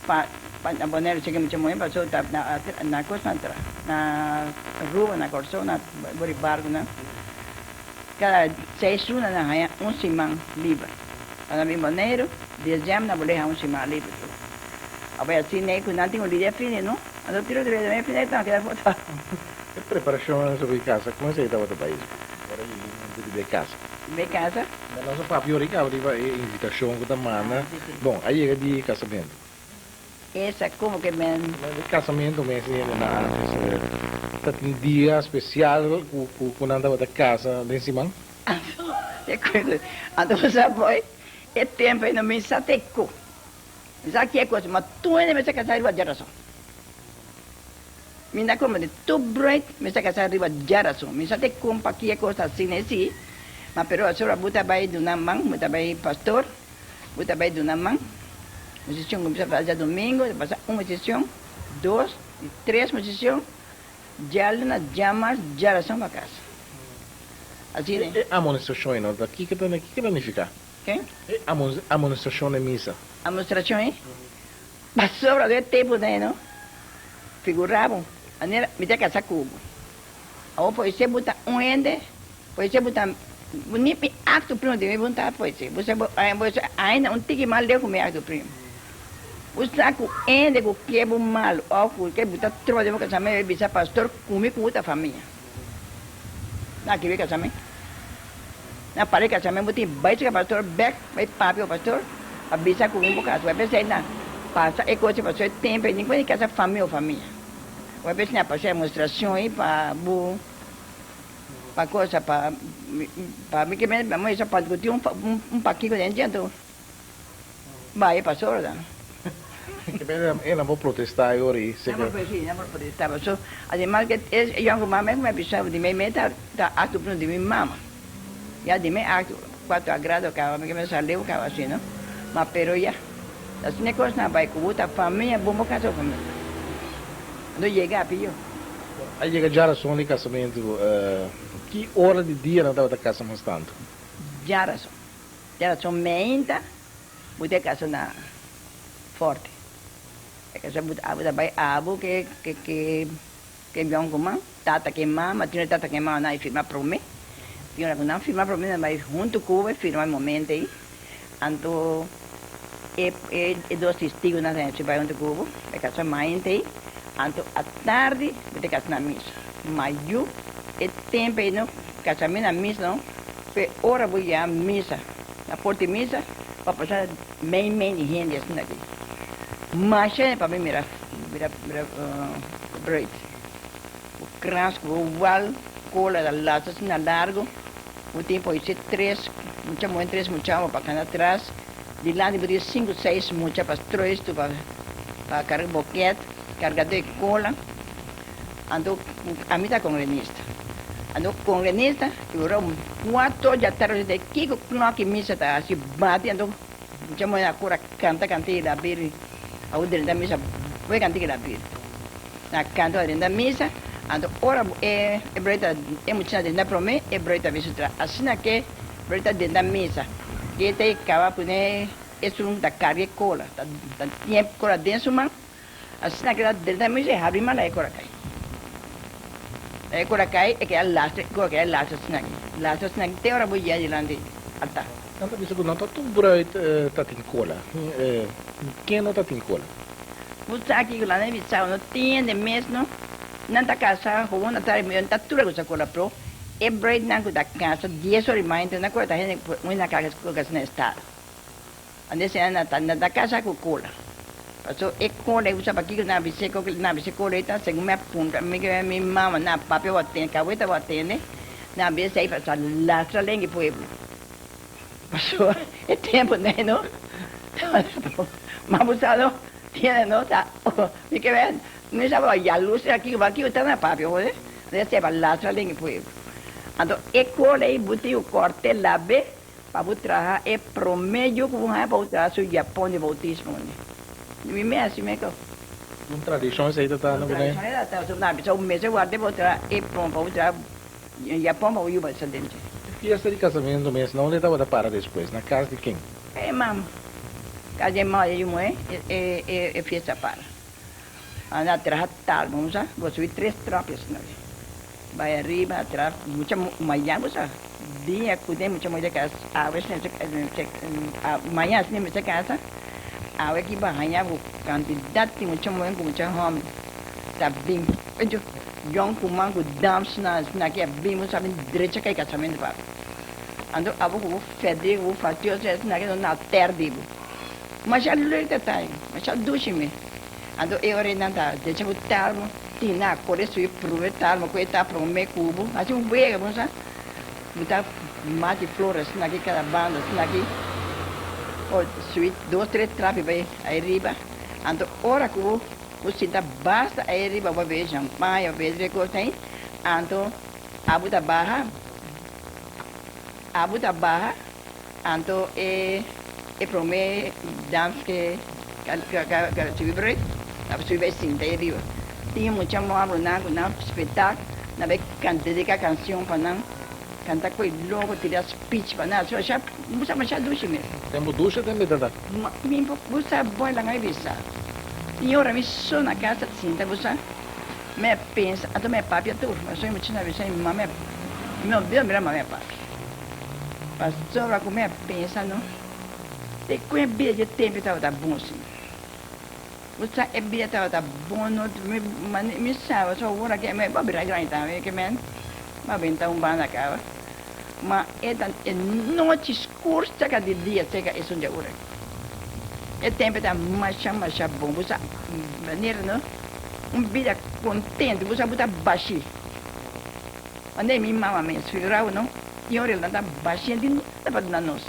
S2: Pa pa na Boneiru si ke mucha muhé paso ta na na kos nan tra na Aruba na Kòrsou na bo di barkunan kada seis luna nan haña un siman liber pa nan bin Boneiru desèmber nan bolbe haña un siman liber tur abo asina ei ku nan tin un lidia fini no anto tiro tiro e fini nan keda foto.
S1: E preparashonnan sobre kasa kon esei tabata bai ora yega momento di bai kasa?
S2: Bai kasa?
S1: Na nos a papia ora caba riba e invitacion cu ta manda. Bon, a yega di casamento.
S2: Esa como que men.
S1: Di casamento mes hende na antes ta tin dia special cu nan tabata casa den siman?
S2: Anto, te cuento. Anto bo sa boy, e tempo ei no mi sa te cu. Mi sa ki e kos, ma tur hende mester kasá riba djarason. Mi na komprende tur bruid mester kasá riba djarason. Mi sa te kon pa ki e kos ta asina e si, ma pero asora bo ta bai duna man, bo ta bai pastor, bo ta bai duna man. Musishon kuminsá pasa djadumingu, ta pasa un musishon, dos, di tres musishon, djaluna, djamars, djarason pa kas. Asina.
S1: E amonestashon ei no ta kiko ta kiko ta nifiká?
S2: Ken?
S1: E amonestashon den misa.
S2: Amonstrashon ei? Pasobra den e tempunan ei no figurá bo manera mi ta kasa ku bo. Awor por esei bo ta un hende, por esei bo ta ni mi akto primo di mi bo no ta por esei. Bo sa bo ainda un tiki mas leu ku mi akto primo. Bo sa ku hende ku ke bo malu òf ku ke bo ta troba den bo kasamentu e bisa pastor ku mi ku bo ta famia. Na kibe kasamentu. Na pare kasamentu bo tin bai seka pastor bek bai papia ku pastor pa bisa ku mi bo kasa. Bo a pensa na pasa e kos pasó e tempu ei ningun di kasa famia o famia. Bo a pensa na pasa e mostrashon ei pa bo pa kosa pa pa mi ke men mi sa pa ku tin un pakiko den dje anto bai e pastor ta.
S1: Ke men e nan por protesta e ora ei
S2: seka. Nan por si nan por protesta paso ademas ke e yònkuman mes ku mi a bisa di mi meta ta akto di mi mama. Ya di mi acto cuatro agrado caba mi ke mi sa leu caba asi no ma pero ya asina e cosnan a bay cu bo ta famia bon bo casa bo famia no yega api yo.
S1: A yega djarason di casamentu ki ora di dia nan tabata casa mas tantu?
S2: Djarason djarason meinta bo ta casa na forte e casa bo ta bay abo ke ke. Ke yònkuman, tata ke mama, tin ora tata ke mama nan a firma promé, tin ora ku nan firma promé nan bai huntu ku bo e firma e momento ei, anto e e dos testigunan ta hasi bai huntu ku bo, e kasa mainta ei, anto atardi bo ta kasa na misa, ma yu e tempu ei no kasamentu na misa no, fe ora bo yega misa, na porta di misa, bo a pasa mei mei di hende asina aki, masha hende pa mi mira mira mira. Bruid. Bo kras ku bo wal kola ta lasa asina largu, bo tin por hasi tres mucha muhé, tres mucha homber pa kana tras, dilanti bo tin sinku seis mucha pa stroes tu pa pa karga boket, kargadó e kola. Anto ami ta kongrenista, anto kongrenista i ora un kuato djatardi ta kiko klòk i misa ta hasi bati anto mucha muhé na kura kanta kanta i rabiri. Awo drenta misa bo e kanti ki la pidi. Na kanto a drenta misa, anto ora bo e e broita e muchanan drenta prome, e broita bin su tras. Asina ke broita drenta misa, ke ta e kaba pone esun ta karga e kola, ta ta tin e kola den su man, asina ke ta drenta misa e habri man la e kola kai. La e kola kai e keda lastra, e kola keda lastra asina aki, lastra asina aki te ora bo yega dilanti altar.
S1: Nan ta bisa ku no ta tur bruid ta tin kola. Ken no ta tin kola?
S2: Bo sa kiko nan a bisa no tin hende mes no. Nan ta kasa hoon na tardi mi ta tur a usa kola pero e bruidnan ku ta kasa dies ora i mainta nan kola ta hende ku na kasa na estado. Ande sena nan ta nan ta kasa ku kola. Paso e kola e usa pa kiko nan a bisa nan a bisa kola ei ta segun mi a puntra mi mi mama nan a papia bo a tende kaweta bo a tende nan a bisa ei pasobra lastra lenga e pueblo. Pasobra e tempu nei no tabata mas busado tiene no ta mi ke ber mi sa yalus aki ku aki ta na papia hode de seba lastra den e pueblo anto e kola ei bo tin ku korte labe pa bo traha e prome yu ku bo haña pa bo traha su yapon di boutismo mi mes asi me ko.
S1: Un tradishon esei ta ta
S2: na Boneiru? Un tradishon e ta ta bisa bo mester warda pa bo traha e prome pa bo traha yapon pa bo yuba sa den dje.
S1: E fiesta di casamentu mes na unda e tabata para despues? Na cas di ken?
S2: E mama. Cas di e mama di e yu muhé e fiesta para. Anda a traha tal bo sa, bo subi tres trapia asina di. Bai ariba atras mucha maña bo sa dia ku den mucha muhé ta casa awe maña asina mester casa awe ki bo a haña bo kantidat di mucha muhé ku mucha hòmber ta bin. Yònkuman ku damsnan asina ki a bin bo sa bin drecha kai kasamentu papi. Anto abo ku bo fèdri ku bo fastioso asina ki no na pèrdí bo. Masha leuk ta ta ei, masha dushi mes. Anto e ora ei nan ta drecha bo talmo, tina kore subi prome talmo ku e ta prome ku bo. Hasi un wega bo sa. Bo ta mati flor asina aki kada banda asina aki. Bo subi dos tres trapi bai ai riba, anto ora ku bo sinta basta ai riba bo bebe champaña, bo bebe tres kos ai, anto abo ta baha, abo ta baha, anto e e prome dans ke ka subi brui, abo subi bai sinta ai riba. Tin mucha mòrbunan ku nan spetak, nan bai dediká kanshon pa nan. Canta cu e loco tira speech pa nan so sha bo sa masha dushi mes.
S1: Tempo dushi tambe ta ta.
S2: Ma mi por bo sa boy laga mi bisa tin ora mi so na casa ta sinta bo sa mi a pensa anto mi a papia tur pasobra mi muchanan a bisa mi mama mi no bira mira mama a papia pasobra cu mi a pensa no te cu e bida dje tempo tabata bon si bo sa e bida tabata bon no mi sa pasobra awor aki mi a bira grandi tambe ke men. M'a benta un banda caba, ma e ta e nochi scur cerca di dia cerca esun dje ora. E tempo ta masha masha bon, bo sa manera no, un bida contento, bo sa bo ta bashi. Wanneer mi mama mes figurabo no, tin ora el ta bashi, el tin nada pa duna nos,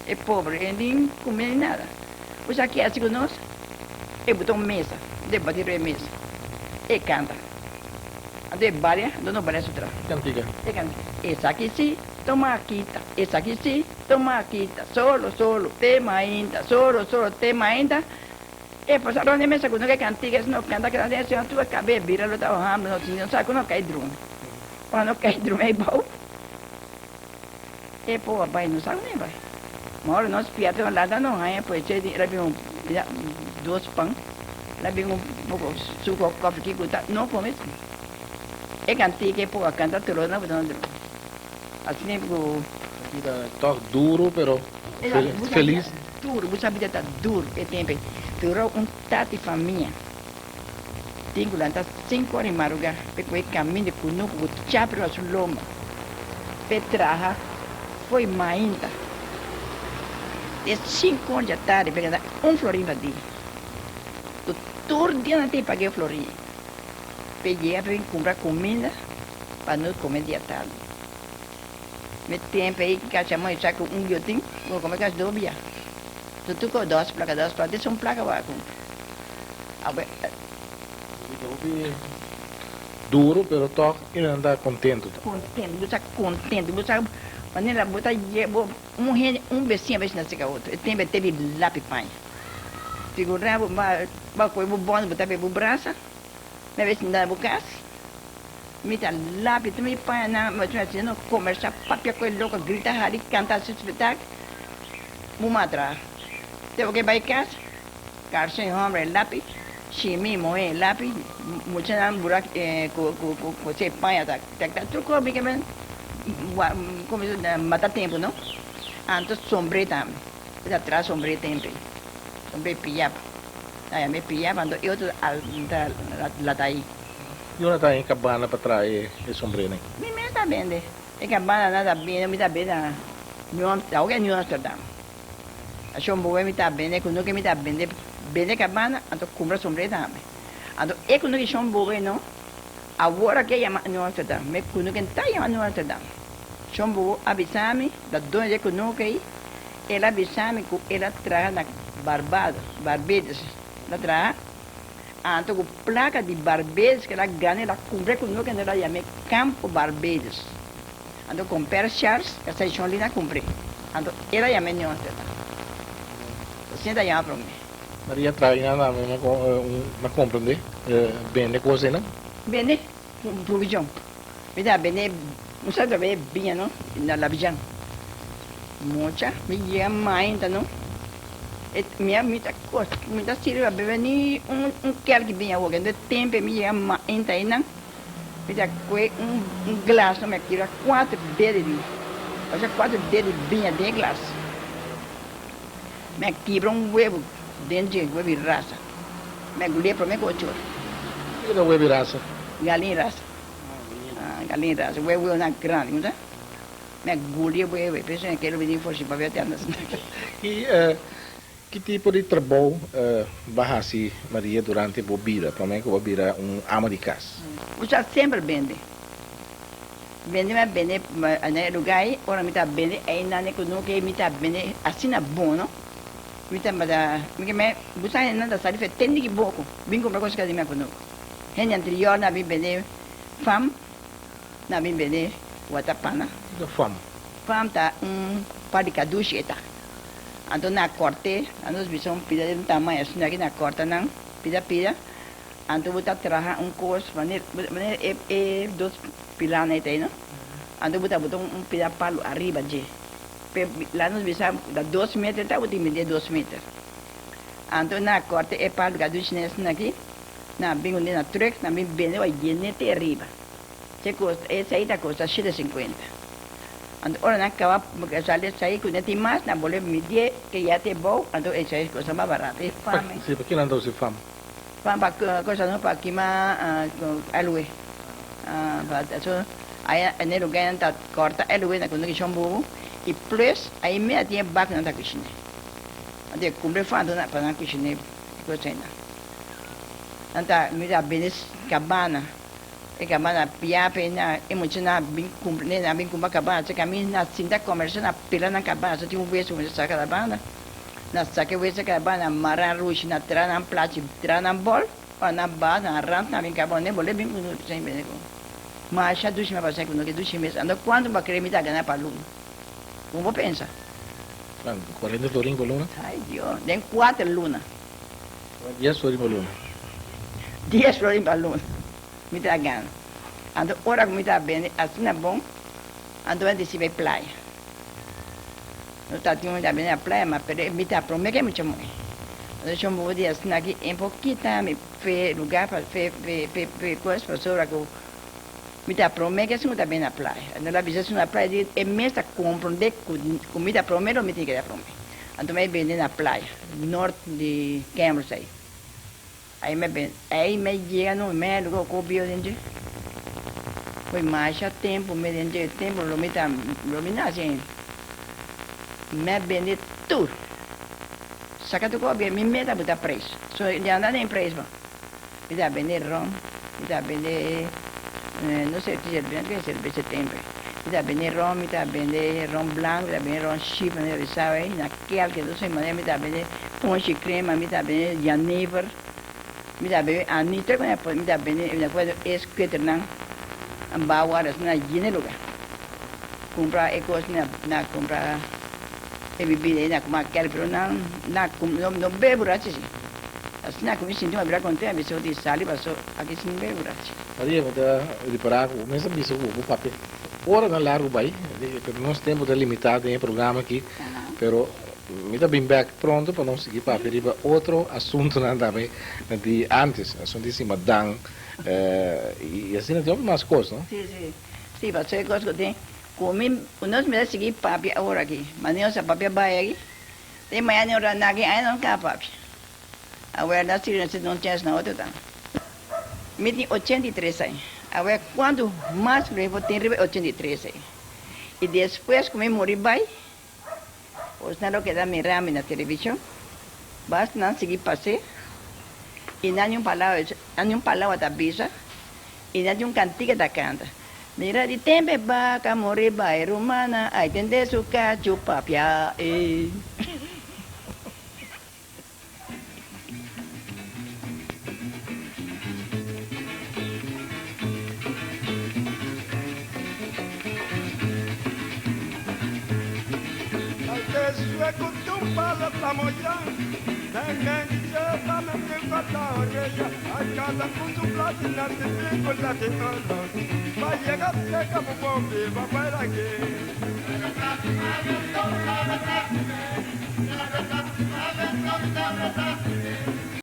S2: e pobre, el tin cume ni nada. Bo sa ke haci cu nos? E bota un mesa, de bati riba e mesa, e canta. Anto e balia, anto no balia su tra.
S1: Cantica.
S2: E cantica. Esaki si, toma kita, esaki si, toma kita, solo, solo, te mainta, solo, solo, te mainta. E pasa rond e mesa cu no ke cantica, es no canta canta den señor tur a cabe bira lo ta hamber, no sinti, no sa cu no cay drumi. Ora no cay drumi ey bou, e pobo a bay, no sa cu no e bay. Ma ora nos spièrta no lanta no haña pues che el a bin un dos pan. La bin un poco suco of koffie kico ta no come si. E cantica e poco a canta tur ora no drumi. Asina cu.
S1: Bida toch duro pero feliz.
S2: Duro, bo sa bida ta duro e tempo ei. Pero un tati famia tin cu lanta cinco ora di maruga pe cu e caminda cunucu cu chapi riba su lomba pe traha fo'i mainta te cinco ora di atardi pe gana un florin pa dia. Ku tur dia nan tin pag'é florin p'e yega pa bin kumpra kuminda pa nos kome dia tardi. Mi tempu ei kacha moi sa ku un giotin bo kome kas dos bia. So tur ko dos plaka dos plaka des un plaka bo a kumpra. Awe.
S1: Bida hopi duro pero tòg i nan ta kontentu.
S2: Kontentu, bo sa kontentu, bo sa manera bo ta yega bo un hende un besiña a bes na seka otro e tempu e te di lapi paña. Figurá bo ba kohe bo bònt bo ta be bo brasa, mi a bes na bo kas, mi ta lapi tur mi paña nan, mi ta haciendo komersá, papia ku e loko, grita, hari, kanta, hasi spetak, bo matra. Te bo ke bai kas, karson e hòmber e lapi, shimi mohe e lapi, muchanan bura ku kose paña ta ta tur kos mi ke men mata tempu no, anto sombré tambe. E ta traha sombré tempe, sombré piyap. Ta yama e piyap, anto e otro ta lata ahi.
S1: Y unda ta e cabana pa traha e sombrénan?
S2: Mi mes ta bende. E cabana nan ta bende, mi ta bende na New Amsterdam, awo ke New Amsterdam. Na Shomboe mi ta bende, kunuke mi ta bende, bende cabana, anto cumpra sombré tambe. Anto e kunuke Shomboe no, awor a ke yama New Amsterdam, me kunuke ta yama New Amsterdam. Shomboe a bisa mi, ta doño di e kunuke ei. El a bisa mi ku el a traha na Barbados, Barbados, el a traha, anto ku plaka di Barbados ku el a gana el a kumpra e kunuku anto el a yam'é Campo Barbados. Anto komper Charles kasa di Shon Lina a kumpr'é, anto el a yam'é New Amsterdam. Asina ta yama promé.
S1: Maria traha i nan tambe mi a komprendé, bende kos einan?
S2: Bende provision. Mi ta bende, mi sa ta bende biña no, na Labijan. Mocha, mi yega mainta no, e mi a mi ta kos, mi ta sirbi pa bebe ni un un kelki biña awor, kende tempe mi yega mainta einan, mi ta koe un un glas no, mi a kibra kuater dede di, osea kuater dede di biña den e glas. Mi a kibra un webu den dje, webu di rasa. Mi a gulia prome ku ocho ora.
S1: Kiko ta webu di rasa?
S2: Galin rasa. Galin rasa, webu webu nan grandi, ku sa? Mi a gulia webu, pensa mi a kere bini for si pabia te anda asina.
S1: I ki tipo di trabou bo a hasi, Maria, durante bo bida prome ku bo a bira un ama di kas?
S2: Bo sa semper bende. Bende mi a bende na e lugar ei, ora mi ta bende einan e kunuku ei mi ta bende asina bon, no. Mi tabata, mi ke me busa hendenan ta sali fe tende ki boko bin kumpra kos di mi a kunuku. Hende anterior nan a bin bende fam, nan a bin bende watapana.
S1: Kiko fam?
S2: Fam ta un par di kadushi e ta. Anto nan a kort'é, a nos bisa un pida di un tamaño asina aki, nan a korta nan pida pida, anto bo ta traha un kos manera manera e e dos pilanan ei ta ei no, anto bo ta bota un pida palu ariba dje. Pe la nos bisa ta dos meter ta bo tin midi dos meter. Anto nan a korta e palu kadushi nan esaki aki, nan a bin unda na trùk, nan a bin bende bo a yen'é te ariba. Te kosta, esei ta kosta shete sinkuenta. Anto ora nan kaba sali esei ku nan tin mas, nan bolbe midie ke ya te bou, anto esei kosta mas barato. E fam.
S1: Si, pa kinan ta usa e fam?
S2: Fam pa kosa no, pa kima aloe. Pa so aya na e lugar nan ta korta aloe na kunuki shon bobo i plus ai mea tin e bak nan ta kushiné. Anto e kumpra e fam anto pa nan kushiné e kos einan. Nan ta mira bende kabana. E kabana pia pe na e mucha nan a bin kumpra nan a bin kumpra kabana se kaminda nan a sinta komersa nan a pela nan kabana so tin un weso ku saka la banda nan saka e weso saka la banda nan mara rushi nan tra nan plachi tra nan bol ora nan baha nan rant nan bin kaba ne bole bin ku nos bisa bene ku masha dushi mi a pasa ku no ke dushi mes anto kuantu bo a kere mi ta gana pa luna ku bo pensa.
S1: Kuarenta florin pa luna?
S2: Ay Dios den kuater luna.
S1: Dies florin pa luna.
S2: Dies florin pa luna mi ta gana. Anto ora ku mi ta bende asina bon, anto mi a disi bai playa. No ta tin mi ta bende na playa, ma pero mi ta prome ke mucha muhe. Anto shon bo di asina aki e por kita mi fe lugar pa fe fe fe fe kos pasobra ku mi ta prome ke esun ku ta bende na playa. Anto el a bisa esun na playa di e mes ta kompronde ku ku mi ta prome lo mi tin keda prome. Anto mi a bende na playa, nort di Cambridge ei. Ei mi bende, ei mi yega no mi lugar ku bio den dje. Poi masha tempu mi den dje, tempu lo mi ta, lo mi nase ainda. Mi a bende tur. Saka tur ku mi meta bo ta preis. So di anda den preis bo. Mi ta bende rom, mi ta bende no sé ki serbesa, no ke serbesa tempe. Mi ta bende rom, mi ta bende rom blanco, mi ta bende rom ship, mi ta bisa wey, na kelke dos manera mi ta bende ponche crema, mi ta bende jenever, mi ta bende anis, tur ku mi ta bende, mi ta acuerdo es kueternan bawar asina yena e lugar. Cumpra e cos na cumpra e bibida ei na cuma kel pero nan na no bebe burachi si. Asina cu mi sinti mi a bira contento mi bisa di sali paso aki sin bebe burachi.
S1: Maria mi ta ripara cu bo mes a bisa cu bo papia oranan largo bay pero nos tempo ta limita den e programa aki pero mi ta bin bek pronto pa nos sigui papia riba otro asuntonan tambe di antes asunto di simadan y asina tin hopi mas cos no.
S2: Si si. Si, pasobra e kos ku tin ku mi, ku nos mester sigui papia awor aki. Ma nos a papia bai aki, te mañana ora na aki aña nos ka papia. Awe nos sirbi nos un chèns na otro tambe. Mi tin 83 aña. Awe kuantu mas lo e por tin riba e 83 ei? I despues ku mi muri bai, osnan lo keda mira mi na televishon, basta nan sigui pas'é i nan ni un palabra, nan ni un palabra ta bisa. I nan tin un kantika ta kanta. Mira di tempe baka muri bai rumana ai tende su kachu papia e.